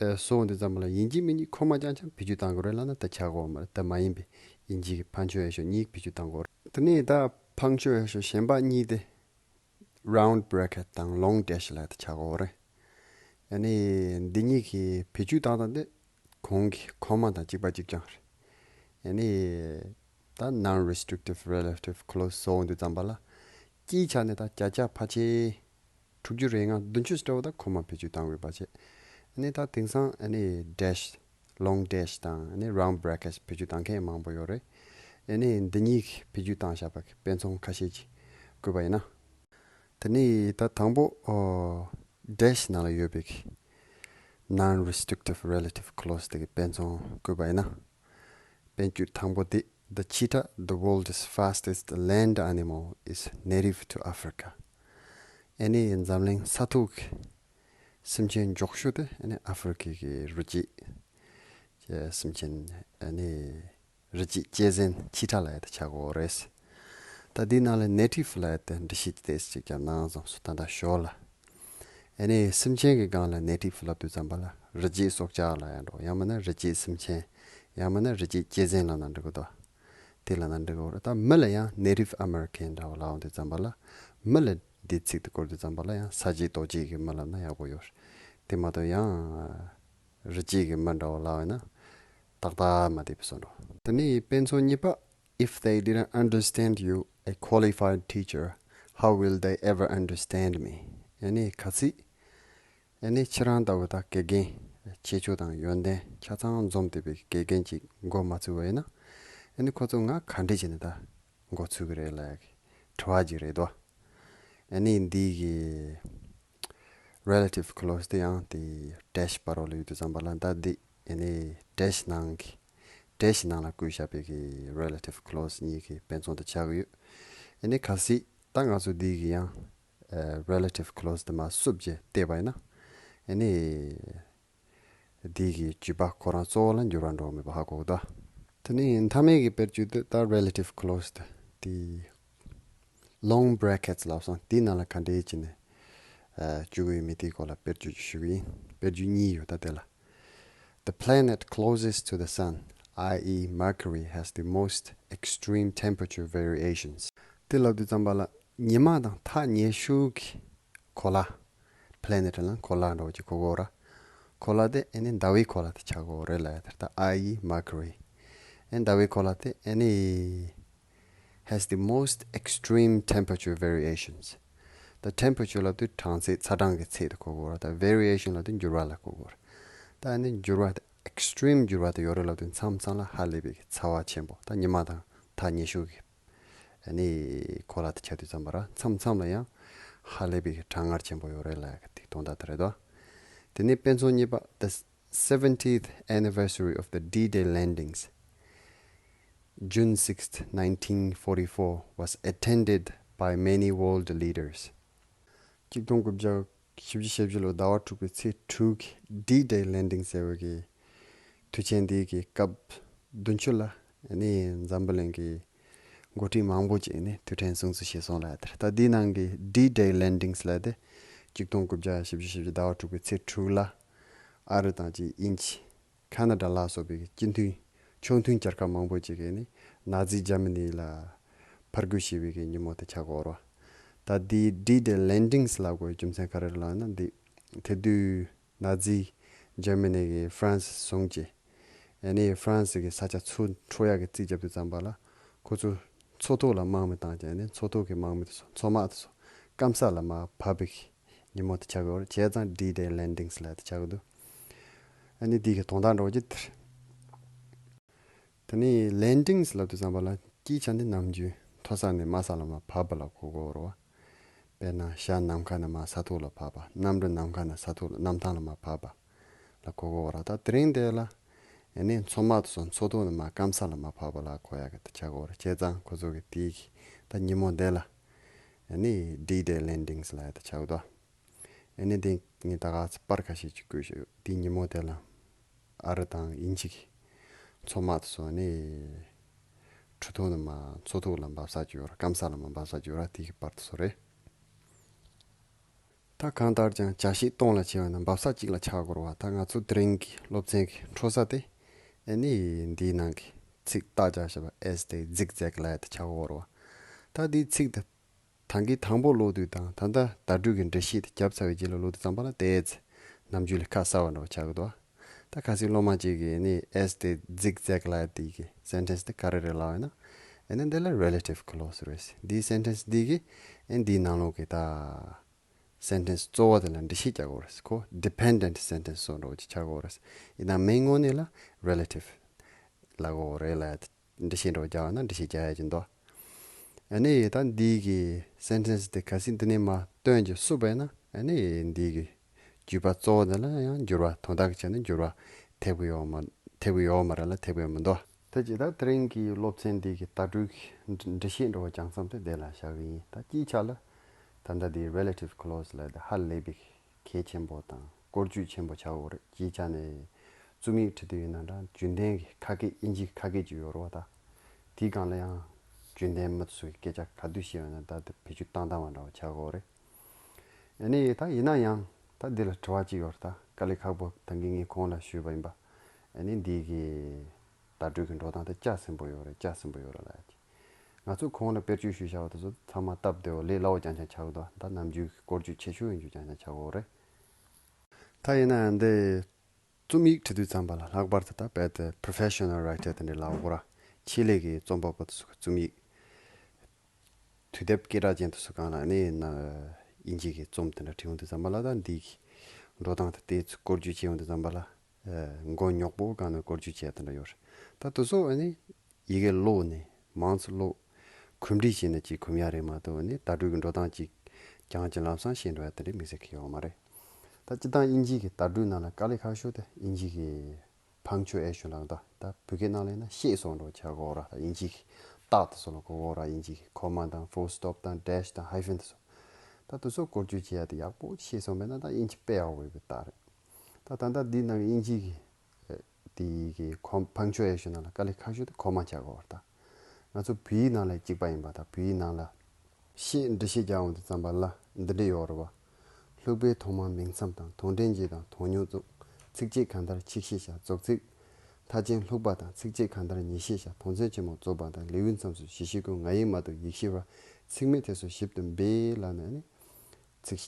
ཨ་བཟོ་འོང་དུས་ཙམ་པ་ལ་ཡིན་གཅིག་མིན་གཉིས་ཁོ་མ་རྐྱང་རྐྱང་བེད་སྤྱོད་གཏང་དགོས་རེད་ལབ་ན་ད་ཆགས་ཀྱི་ཡོད་མ་རེད། དེ་མ་ཡིན་པའི་ཡིན་གཅིག་གི་punctuation གཉིས་བེད་སྤྱོད་གཏང་དགོས་རེད། དེ་ནས་ད་punctuation གཞན་པ་གཉིས་དེ། Round bracket དང་long dash ལབ་དེ་ཆགས་ཀྱི་ཡོད་རེད། ཨ་ནི་འདི་གཉིས་ཀྱི་བེད་སྤྱོད་སྟངས་དང་དེ་གོང་གི་ཁོ་མ་དང་གཅིག་པ་གཅིག་རྐྱང་རེད། ཨ་ནི་ད་non-restrictive relative clause བཟོ་འོང་དུས་ཙམ་པ་ལ། སྤྱིའི་ཆ་ནས་ད་བརྒྱ་ཆ་ཕལ་ཆེར་དྲུག་ཅུ་རེ་ལྔ་བདུན་ཅུ་ཙམ་པ་ད་ཁོ་མ་བེད་སྤྱོད་གཏང་དགོས་པ་བྱས། ཨ་ནི་ད་དེང་སང་ཨ་ནི་dash long dash དང་ཨ་ནི་round brackets བེད་སྤྱོད་གཏང་མཁན་མང་པོ་ཡོད་རེད། ཨ་ནི་འདི་གཉིས་ཀྱི་བེད་སྤྱོད་བཏང་བཞག་པ་གི་དཔེ་མཚོན་ཁ་ཤས་ཅིག་བཀོད་པ་ཡིན་ན། དེ་ནས་ད་དང་པོ་ཨོ་dash ནང་ལ་ཡོད་པའི་གི་non-restrictive relative clause དེ་གི་དཔེ་མཚོན་བཀོད་པ་ཡིན་ན། དཔེ་འཇུག་དང་པོ་དེ། The cheetah, the world's fastest land animal, is native to Africa. ཨ་ནི་འཛམ་གླིང་ས་ཐོག་གི་སེམས་ཅན་མགྱོགས་ཤོས་དེ་ཨ་ནི་ཨ་ཧྥེ་རི་ཁའི་གི་རི་སྐྱེས་སེམས་ཅན། ཨ་ནི་རི་སྐྱེས་གཅན་གཟན་cheetah ལབ་ཡ་དེ་ཆགས་ཀྱི་ཡོད་རེད། ད་འདིའི་ནང་ལ་native ལབ་ཡ་དེ་འགྲེལ་བཤད་ཏོག་ཙམ་ཅིག་བརྒྱབ་ན་བསམ་སོང་། ད་ལྟ་ཞོར་ལ། ཨ་ནི་སེམས་ཅན་གྱི་སྒང་ལ་native ལབ་དུས་ཙམ་པ་ལ་རི་སྐྱེས་སྲོག་ཆགས་ལབ་ཡ་འགྲོ། ཡང་མིན་ན་རི་སྐྱེས་སེམས་ཅན། ཡང་མིན་ན་རི་སྐྱེས་གཅན་གཟན་ལབ་ན་འགྲིག་གི་འདུག་དེ་ལབ་ན་འགྲིག་གི་རེད། ད་མི་ལ་ཡང་native American འདྲ་བོ་ལབ་འོང་དུས་ཙམ་པ་ལ། མི་ལ་འདི་ཚིག་དེ་བཀོལ་དུས་ཙམ་པ་ལ་ཡང་ས་སྐྱེས་རྡོ་སྐྱེས་ཀྱི་མི་ལབ་ན་ཡག་པོ་ཡོད་རེད། དེ་མ་གཏོགས་ཡང་རི་སྐྱེས་ཀྱི་མི་འདྲ་བོ་ལབ་ཡོད་ན། ཏག་ཏག་མ་བསྡད་པའི་བཟོ་འདྲ། དེ་ནས་དཔེ་མཚོན་གཉིས་པ། If they didn't understand you, a qualified teacher, how will they ever understand me? ཨ་ནི་གལ་སྲིད་ཨ་ནི་ཁྱེད་རང་ལྟ་བུ་ད་དགེ་རྒན་ཁྱད་ཆོས་དང་ཡོན་ཏན་ཆ་ཚང་འཛོམས་བསྡད་པའི་དགེ་རྒན་ཅིག་མགོ་མ་ཚོས་པ་ཡིན་ན། ཨ་ནི་ཁོ་ཚོ་ང་ག་འདྲས་བྱས་ནས་ད་མགོ་ཚོས་ཀྱི་རེད་ལབ་ཡག་གི་དྲི་བ་ཅིག་རེད་དོ། ཨ་ནི་འདི་གི་relative clause དེ་ཡང་དེ་dash བར་རོ་ལ་ཡོད་དུས་ཙམ་པ་ལ་ད་འདི་ཨ་ནི་dash ནང་གི dash ནང་ལ་བཀོད་བཞག་པའི་གི་relative clause གཉིས་ཀྱི་དཔེ་མཚོན་དུ་ཆགས་ཀྱི་ཡོད། ཨ་ནི་གལ་སྲིད་ད་ང་ཚོ་འདི་གི་ཡང་ཨ་relative clause དེ་མར་བསུབ་བྱས་བལྟས་པ་ཡིན་ན། ཨ་ནི་འདི་གི་བརྗོད་པ་ཁོ་རང་གཙོ་བོ་ལ་འགྱུར་བ་འགྲོ་མེད་པ་ཧ་གོ་གི་འདུག། དེ་ནས་མཐའ་མའི་གི་དཔེར་བརྗོད་དེ་ད་relative clause དེ་དེ་long brackets ལབ་སོང་། དེའི་ནང་ལ་ག་འདྲས་བྱས་ནས་ཨ་བཅུག་གི་ཡོད་མེད་དེའི་སྐོར་ལ་དཔེར་བརྗོད་ཞུ་གི་ཡིན། དཔེར་བརྗོད་གཉིས་ཡོད་ད་དེ་ལ། The planet closest to the sun, that is Mercury, has the most extreme temperature variations. དེ་ལབ་དུས་ཙམ་པ་ལ་ཉི་མ་དང་ཐག་ཉེ་ཤོས་ཀྱི་གོ་ལ། planet ལ་གོ་ལ་འདྲ་བོ་ཅིག་གོ་གོ་ར། གོ་ལ་དེ་ཨ་ནི་ཟླ་བའི་གོ་ལ་དེ་ཆགས་གོ་རེད་ལ་ཡ་དེ་ལྟ་that is Mercury. ཨ་ནི་ཟླ་བའི་གོ་ལ་དེ་ཨ་ནི་has the most extreme temperature variations. ད་temperature ལབ་དུས་གྲང་ཚད་ཚ་གྲང་གི་ཚད་དེ་གོ་གོ་ར། ད་variation ལབ་དུས་འགྱུར་བ་ལ་གོ་གོ་ར། ད་ཨ་ནི་འགྱུར་བ་དེ་extreme འགྱུར་བ་དེ་ཡོད་རེད་ལབ་དུས་མཚམས་མཚམས་ལ་ཧ་ལས་པའི་ཚ་བ་ཆེན་པོ། ད་ཉི་མ་དང་ཐག་ཉེ་ཤོས་ཀྱི་ཨ་ནི་གོ་ལ་དེ་ཆགས་དུས་ཙམ་པ་ར་མཚམས་མཚམས་ལ་ཡང་ཧ་ལས་པའི་གྲང་ངར་ཆེན་པོ་ཡོད་རེད་ལབ་ཡག་དེ་དོན་དག་དེ་རེད་དོ། དེ་ནས་དཔེ་མཚོན་གཉིས་པ། The seventieth anniversary of the D-Day landings, June sixth, nineteen forty-four, was attended by many world leaders. གཅིག་སྟོང་དགུ་བརྒྱ་བཞི་བཅུ་ཞེ་བཞི་ལོ་ཟླ་བ་དྲུག་པའི་ཚེས་དྲུག་གི་D-Day landing ཟེར་བའི་གི་དུས་ཆེན་འདི་གི་སྐབས་བདུན་ཅུ་ལ་ནི་འཛམ་བུ་གླིང་གི་འགོ་ཁྲིད་མང་པོ་ཅིག་ནི་དུས་དྲན་སྲུང་བརྩི་བྱས་སོང་ལབ་ཡ་དེ་རེད། ད་འདིའི་ནང་གི་D-Day landings ལབ་དེ་གཅིག་སྟོང་དགུ་བརྒྱ་བཞི་བཅུ་ཞེ་བཞི་ཟླ་བ་དྲུག་པའི་ཚེས་དྲུག་ལ་ཨ་རི་དང་ཅིག་དབྱིན་ཇི། ཁ་ན་ཌ་ལ་སོགས་པའི་སྤྱི་མཐུན་ཕྱོགས་མཐུན་རྒྱལ་ཁབ་མང་པོ་ཅིག་གིས་ནི་ན་ཛི་འཇར་མ་ནི་ལ་ཕར་རྒོལ་བྱས་པའི་གི་ཉིན་མོ་དེ་ཆགས་ཀྱི་ཡོད་རེད་བ། ད་འདི་D-Day landings ལབ་དགོས་རྒྱུ་མཚན་ག་རེ་རེད་ལབ་ན། འདི་དེ་དུས་ན་ཛི་འཇར་མ་ནི་གིས་ཧྥ་རན་སི་བཟུང་བྱས། ཨ་ནི་ཧྥ་རན་སི་གི་ས་ཆ་ཚུར་འཕྲོག་ཡག་གི་རྩིས་བརྒྱབ་དུས་ཙམ་པ་ལ་ཁོ་ཚོ་མཚོ་ཐོག་ལ་དམག་མི་བཏང་བྱས། ཨ་ནི་མཚོ་ཐོག་གི་དམག་མི་དེ་ཚོ་མཚོ་དམག་དེ་ཚོ་སྐམ་ས་ལ་མར་བབས་པའི་གི་ཉིན་མོ་དེ་ཆགས་ཀྱི་ཡོད་རེད། བྱས་ཙང་D-Day landings ལབ་དེ་ཆགས་ཀྱི་འདུག། ཨ་ནི་འདི་གི་དོན་དག་འདྲ་བོ་ཅིག་དེ་རེད། དེ་ནས་landings ལབ་དུས་ཙམ་པ་ལ་སྐད་ཆ་འདི་ནམ་རྒྱུན་མཐོ་ས་ནས་དམའ་ས་ལ་མར་བབས་པ་ལ་གོ་གི་ཡོད་རེད་བ། དཔེར་ན་བྱ་ནམ་མཁའ་ནས་མར་ས་ཐོག་ལ་བབས་པ། གནམ་གྲུ་ནམ་མཁའ་ནས་ས་ཐོག་ལ་གནམ་ཐང་ལ་མར་བབས་པ་ལ་གོ་གི་ཡོད་རེད། ད་དེ་རིང་འདི་ལ་ཨ་ནི་མཚོ་དམག་དེ་ཚོ་མཚོ་ཐོག་ནས་མར་སྐམ་ས་ལ་མར་བབས་པ་ལ་གོ་ཡག་གི་དེ་ཆགས་ཀྱི་ཡོད་རེད། བྱས་ཙང་ཁོ་ཚོ་གི་དེའི་གི་ད་ཉིན་མོ་འདི་ལ་ཨ་ནི་D-Day landings ལབ་ཡག་དེ་ཆགས་ཀྱི་འདུག། ཨ་ནི་དེ་ངས་ད་ག་ཚོད་པར་ཁ་ཤས་ཅིག་བཀོད་བཞག་ཡོད། དེའི་ཉིན་མོ་དེ་ལ་ཨ་རི་དང་དབྱིན་ཇི་གི་མཚོ་དམག་དེ་ཚོ་ནི་གྲུ་ཐོག་ནས་མར་མཚོ་ཐོག་ལ་འབབ་ས་ཅིག་ཡོད་ར། སྐམ་ས་ལ་མར་འབབ་ས་ཅིག་ཡོད་ར། དེ་གི་པར་དེ་ཚོ་རེད། ད་གང་ལྟར་ཀྱང་བྱ་བྱེད་སྟོང་ལ་ཕྱེ་བ་ན་འབབ་ས་གཅིག་ལ་ཆགས་དགོས་རེད་བ། ད་ང་ཚོ་དེ་རིང་གི་སློབ་ཚན་གྱི་འཕྲོ་ས་དེ་ཨ་ནི་འདིའི་ནང་གི་ཚིག་རྟགས་རྒྱག་བྱས་པ་S དེ་zigzag ལབ་ཡག་དེ་ཆགས་དགོས་རེད་བ། ད་འདིའི་ཚིག་དེ་ད་གིན་དང་པོ་ཀློག་དུས་དང་ད་ལྟ་བརྡ་སྤྲོད་ཀྱི་འགྲེལ་བཤད་དེ་བརྒྱབ་ཚར་བའི་རྗེས་ལ་ཀློག་དུས་ཙམ་པ་ལ་དེ་ཚེ་ནམ་རྒྱུན་ལས་ཁ་གསལ་བ་འདྲ་བོ་ཆགས་ཀྱི་འདུག། ད་ཁ་སང་སློབ་མ་གཅིག་གིས་ནི་S དེ་zigzag ལབ་ཡག་དེ་གི་sentence དེ་ག་རེ་རེད་ལབ་ཡིན་ན། ཨ་ནི་འདི་ལ་relative clause རེད། འདིའི་sentence འདི་གིས་ཨ་ནི་འདིའི་ནང་ལོགས་ཀྱི་ད་sentence གཙོ་བོ་དེ་ལ་འགྲེལ་བཤད་རྒྱག་དགོས་རེད། ཁོ་dependent sentence བཟོ་འདྲ་བོ་ཅིག་ཆགས་དགོས་རེད། ཡིན་ནའང་མིང་ངོ་ནས་ལ་relative ལབ་དགོས་རེད་ལ། འགྲེལ་བཤད་འདྲ་བོ་རྒྱག་པ་ན་འགྲེལ་བཤད་རྒྱག་ཡག་ཅིག་འདུག། ཨ་ནི་ད་འདི་གི་sentence དེ་གལ་སྲིད་འདི་ནས་མར་བཏོན་གྱི་བསུབས་པ་ཡིན་ན། ཨ་ནི་འདི་གི་བརྗོད་པ་གཙོ་བོ་དེ་ལ་ཡང་འགྱུར་བ་དོན་དག་གི་ཆ་ནས་འགྱུར་བ་ཐེབས་ཀྱི་ཡོད་མ་ཐེབས་ཀྱི་ཡོད་མ་རེད་ལ། ཐེབས་ཀྱི་ཡོད་མི་འདུག། དེ་ཅི་ད་དེ་རིང་གི་སློབ་ཚན་འདི་གི་བརྡ་སྤྲོད་ཀྱི་འགྲེལ་བཤད་འདྲ་བོ་རྒྱག་མཚམས་དེ་དེ་ལ་བཞག་གི་ཡིན། ད་སྤྱིའི་ཆ་ལ་ད་ལྟ་འདི་relative clause ལབ་དེ་ཧ་ལས་པའི་གལ་ཆེན་པོ་དང་བཀོལ་སྤྱོད་ཆེན་པོ་ཆགས་ཡོད་རེད། སྤྱིའི་ཆ་ནས་རྩོམ་ཡིག་འབྲི་དུས་ཡིན་ན་འདྲ། རྒྱུན་ལྡན་གྱི་ཁ་སྐད་དབྱིན་ཇིའི་ཁ་སྐད་ཅིག་ཡོད་རེད་བ། ད་དེའི་སྒང་ལ་ཡང་རྒྱུན་ལྡན་མི་ཚོས་སྐད་ཆ་ག་དུས་བཤད་པ་ན་ད་དེ་བེད་སྤྱོད་བཏང་བཏང་བ་འདྲ་བོ་ཆགས་ཡོད་རེད། ཨ་ནི་ད་ཡིན་ན་ཡང་ད་འདི་ལ་དྲི་བ་གཅིག་ཡོད་རེད། ད་དཀའ་ལས་ཁག་པོ་ད་གིན་ངས་གོང་ལ་ཞུས་པ་ཡིན་པ། ཨ་ནི་འདི་གི་བརྡ་སྤྲོད་ཀྱི་འགྲོ་སྟངས་དེ་སྐྱ་ཟིན་པོ་ཡོད་རེད། སྐྱ་ཟིན་པོ་ཡོད་རེད་ལབ་ཀྱི། ང་ཚོ་གོང་ལ་དཔེར་བརྗོད་ཞུས་བཞག་པ་དེ་ཚོ་ཚང་མ་སྟབས་བདེ་བོ་ལས་སླ་བོ་རྐྱང་རྐྱང་ཆགས་ཀྱི་འདུག། ད་ནམ་རྒྱུན་གྱི་བཀོལ་སྤྱོད་ཆེ་ཤོས་ཡིན་རྒྱུ་རྐྱང་རྐྱང་ཆགས་ཀྱི་ཡོད་རེད། ད་ཡིན་ན་ཡང་འདི་ རྩོམ་ཡིག་བྲི་དུས་ཙམ་པ་ལ་ལྷག་པར་དུ་ད་རྦད་དེ་professional writer དེ་འདྲའི་ལབ་དགོས་ར། ཆེད་ལས་ཀྱི་རྩོམ་པ་པོ་དེ་ཚོ་གི་རྩོམ་ཡིག་དུས་དེབ་སྐད་གྲགས་ཅན་དེ་ཚོ་སྒང་ལ་ནི་ན་དབྱིན་ཇི་གི་རྩོམ་དེ་འདྲ་བྲི་ཡོང་དུས་ཙམ་པ་ལ། ད་འདི་གི་འགྲོ་སྟངས་དེ་དེ་ཚོ་སྐོར་བསྐྱོད་བྱེད་ཡོང་དུས་ཙམ་པ་ལ་ཨ་མགོ་རྙོག་པོ་སྒང་ནས་སྐོར་བསྐྱོད་བྱེད་ཡ་དེ་འདྲ་ཡོད་རེད། ད་དེ་ཚོ་ཨ་ནི་ཡི་གེ་ཀློག་ནས་མང་ཙམ་ཀློག་གོམས་འདྲིས་བྱས་ནས་ཅིག་གོམས་ཡ་རེད་མ་གཏོགས་ནི་བརྡ་སྤྲོད་ཀྱི་འགྲོ་སྟངས་ཅིག་རྐྱང་ཅིག་ལམ་སང་ཤེས་འགྲོ་ཡ་དེ་འདྲའི་དམིགས་བསལ་གྱི་ཡོད་མ་རེད། ད་སྤྱིར་བཏང་དབྱིན་ཇི་གི་བརྡ་སྤྲོད་ནང་ལ་དཀའ་ལས་ཁག་ཤོས་དེ་དབྱིན་ཇི་གི་punctuation ལབ་ད། ད་བོད་སྐད་ནང་ལ་ཡིན་ན་ཤད་སོགས་འགྲོ་བྱ་དགོས་ར། ད་དབྱིན་ཇི་གི་རྟགས་དེ་ཚོ་ལ་གོ་དགོས་ར། དབྱིན་ཇི་གི་comma དང་full stop དང་dash དང་hyphen དེ་ཚོ། ད་དེ་ཚོ་སྐོར་སྐྱོད་བྱེད་ཡ་དེ་ཡག་པོ་ཤེས་སོང་བས་ན་ད་དབྱིན་ཇི་དཔེ་ཡག་པོ་ཡོད་པའི་རྟགས་རེད། ད་ད་ལྟ་འདི་ནང་གི་དབྱིན་ཇི་གི་དེ་གི་ཁོ་punctuation ནང་ལ་དཀའ་ལས་ཁག་ཤོས་དེ་comma བྱ་དགོས་པ་རེད་ད། ང་ཚོ་བོད་ཡིག་ནང་ལ་གཅིག་པ་ཡིན་པ་དང་། བོད་ཡིག་ནང་ལ་ཤད་འབྲི་ཤེས་རྒྱག་འོང་དུས་ཙམ་པ་ལ་འདི་འདྲ་ཡོད་རེད་བ། ལྷུག་པའི་ཐོག་མར་མིང་མཚམས་དང་། དོན་འབྲེལ་འབྱེད་དང་དོན་སྙིང་རྫོགས། ཚིགས་བཅད་གང་ལྟར་ཆིག་ཤད་བྱ། རྫོགས་ཚིག་མཐའ་ཅན་ལྷུག་པ་དང་། ཚིགས་བཅད་གང་ལྟར་ཉིས་ཤད་བྱ། དོན་ཚན་ཆེན་མོ་རྫོགས་པ་དང་། ལེའུའི་མཚམས་སུ་བཞི་ཤད་ཀུན། ང་ཡིག་མ་གཏོགས་ཡིག་ཤད་བར། ཚེག་མེད་དེ་སོགས་ཞིབ་ཏུ་འབད་ལ་ནི། ཚིག་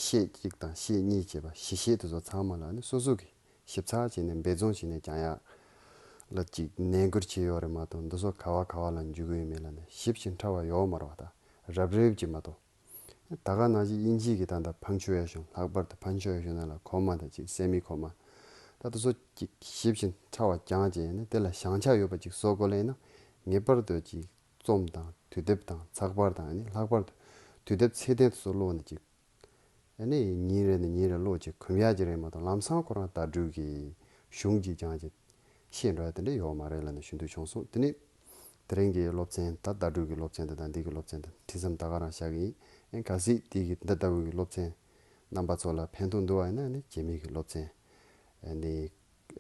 ཤད་གཅིག་དང་ཤད་གཉིས་བྱས་པ་བཞི་ཤད་དེ་ཚོ་ཚང་མ་ལ་ནི་སོ་སོ་གི་ཞིབ་ཚགས་བྱས་ནས་འབད་བརྩོན་བྱས་ནས་སྦྱང་ཡག་ལ་ཅིག་ནན་སྐུལ་བྱས་ཡོད་རེད་མ་གཏོགས། འདི་ཚོ་ག་བ་ག་བ་ལ་འཇུག་གི་ཡོད་མེད་ལ་ནི་ཞིབ་ཅིང་ཕྲ་བ་ཡོད་མ་རེད་བ། ད་རབ་རིབ་ཅིག་མ་གཏོགས། ད་ག་ནང་བཞིན་དབྱིན་ཇི་གི་ད་ལྟ་punctuation ལྷག་པར་དུ་punctuation ནང་ལ་comma དང་ཅིག་semi comma ད་དེ་ཚོ་ཅིག་ཞིབ་ཅིང་ཕྲ་བ་སྦྱངས་བྱས་ནས་དེ་ལ་བཞེངས་ཆ་ཡོད་པ་ཅིག་བཟོ་དགོས་ལབ་ན། ངེས་པར་དུ་ཅིག་རྩོམ་དང་དུས་དེབ་དང་ཚགས་པར་དང་། ཨ་ནི་ལྷག་པར་དུ་དུས་དེབ་ཚད་ལྡན་དེ་ཚོ་ཀློག་ནས་ཅིག་ཨ་ནི་ཉིན་རེ་ནས་ཉིན་རེ་ཀློག་ཅིག་གོམས་ཡག་ཅིག་རེད་མ་གཏོགས། ལམ་སང་ཁོ་རང་བརྡ་སྤྲོད་ཀྱི་གཞུང་ཅིག་སྦྱངས་ཅིག་ཤེས་འགྲོ་ཡ་དེ་འདྲ་ཡོད་མ་རེད་ལབ་ནས་ཞུ་འདོད་བྱུང་སོང་། དེ་ནས་དེ་རིང་གི་སློབ་ཚན་ད་བརྡ་སྤྲོད་ཀྱི་སློབ་ཚན་དེ་དང་འདི་གི་སློབ་ཚན་དེ་འདྲ་ཙམ་ད་ག་རང་བཞག་གི་ཡིན། ཨ་ནི་གལ་སྲིད་འདི་གི་འདི་ལྟ་བུ་གི་སློབ་ཚན་རྣམ་པ་ཚོ་ལ་ཕན་ཐོགས་འདུག་པ་ཡིན་ན། ཨ་ནི་རྗེས་མའི་གི་སློབ་ཚན་ཨ་ནི་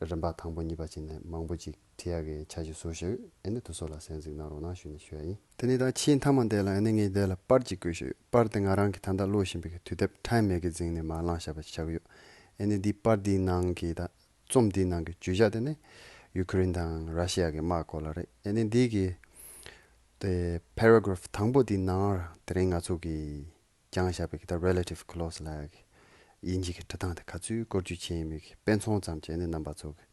རིམ་པ་དང་པོ་གཉིས་པ་བྱས་ནས་མང་པོ་ཅིག་བྲིས་ཡག་གི་འཆར་གཞི་བཟོས་བཞག་ཡོད། ཨ་ནི་དེ་ཚོ་ལ་གསན་གཟིགས་གནང་རོགས་གནང་ཞུ་ནས་ཞུ་ཡ་ཡིན། དེ་ནས་ད་ཆེས་མཐའ་མ་འདི་ལ་ཨ་ནི་ངས་འདི་ལ་པར་ཅིག་བཀོད་བཞག་ཡོད། པར་དེ་ང་རང་གིས་ད་ལྟ་ཀློག་བཞིན་པའི་དུས་དེབ་Time Magazine ནས་མར་བླངས་བཞག་པ་ཞིག་ཆགས་ཀྱི་ཡོད། ཨ་ནི་འདི་པར་འདིའི་ནང་གི་ད་རྩོམ་འདིའི་ནང་གི་བརྗོད་བྱ་དེ་ནི་ཡུ་ཁུ་རེན་དང་ར་ཤི་ཡ་གི་དམག་སྐོར་ལ་རེད། ཨ་ནི་འདི་གི་དེ་paragraph དང་པོ་འདིའི་ནང་དེ་རིང་ང་ཚོ་གི་སྦྱངས་བཞག་པའི་གི་ད་relative clause ལབ་ཡག་གི་དབྱིན་ཇི་གི་འབྲི་སྟངས་དེ་ག་ཚོད་བཀོལ་སྤྱོད་བྱས་ཡོད་མེད་ཀྱི་དཔེ་མཚོན་ཙམ་བྱས་ནས་རྣམ་པ་ཚོ་གི་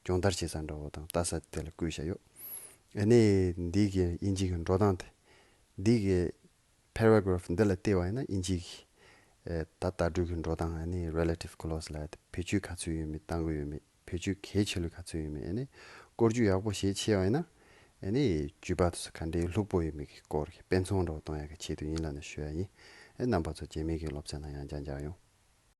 སྦྱོང་བརྡར་བྱེད་ས་འདྲ་བོ་དང་ལྟ་ས་དེ་ལ་བཀོད་བཞག་ཡོད། ཨ་ནི་འདི་གི་དབྱིན་ཇི་གི་འགྲོ་སྟངས་དེ་འདི་གི་paragraph འདི་ལ་བལྟས་པ་ཡིན་ན། དབྱིན་ཇི་གི་ཨེ་ད་བརྡ་སྤྲོད་ཀྱི་འགྲོ་སྟངས། ཨ་ནི་relative clause ལབ་ཡག་དེ་བེད་སྤྱོད་ག་ཚོད་ཡོད་མེད་བཏང་གི་ཡོད་མེད། བེད་སྤྱོད་གལ་ཆེ་ལོས་ག་ཚོད་ཡོད་མེད། ཨ་ནི་བཀོལ་སྤྱོད་ཡག་པོ་བྱེད་ཆེ་བ་ཡིན་ན། ཨ་ནི་བརྗོད་པ་དེ་ཚོ་ག་འདྲའི་ལྷུག་པོ་ཡོད་མེད་ཀྱི་སྐོར་གྱི་དཔེ་མཚོན་འདྲ་བོ་གཏོང་ཡག་གི་ཆེད་དུ་ཡིན་ལབ་ནས་ཞུ་ཡ་ཡིན། ཨེ་རྣམ་པ་ཚོ་རྗེས་མའི་གི་སློབ་ཚན་ནང་ཡང་བསྐྱར་མཇལ་ཡོང་།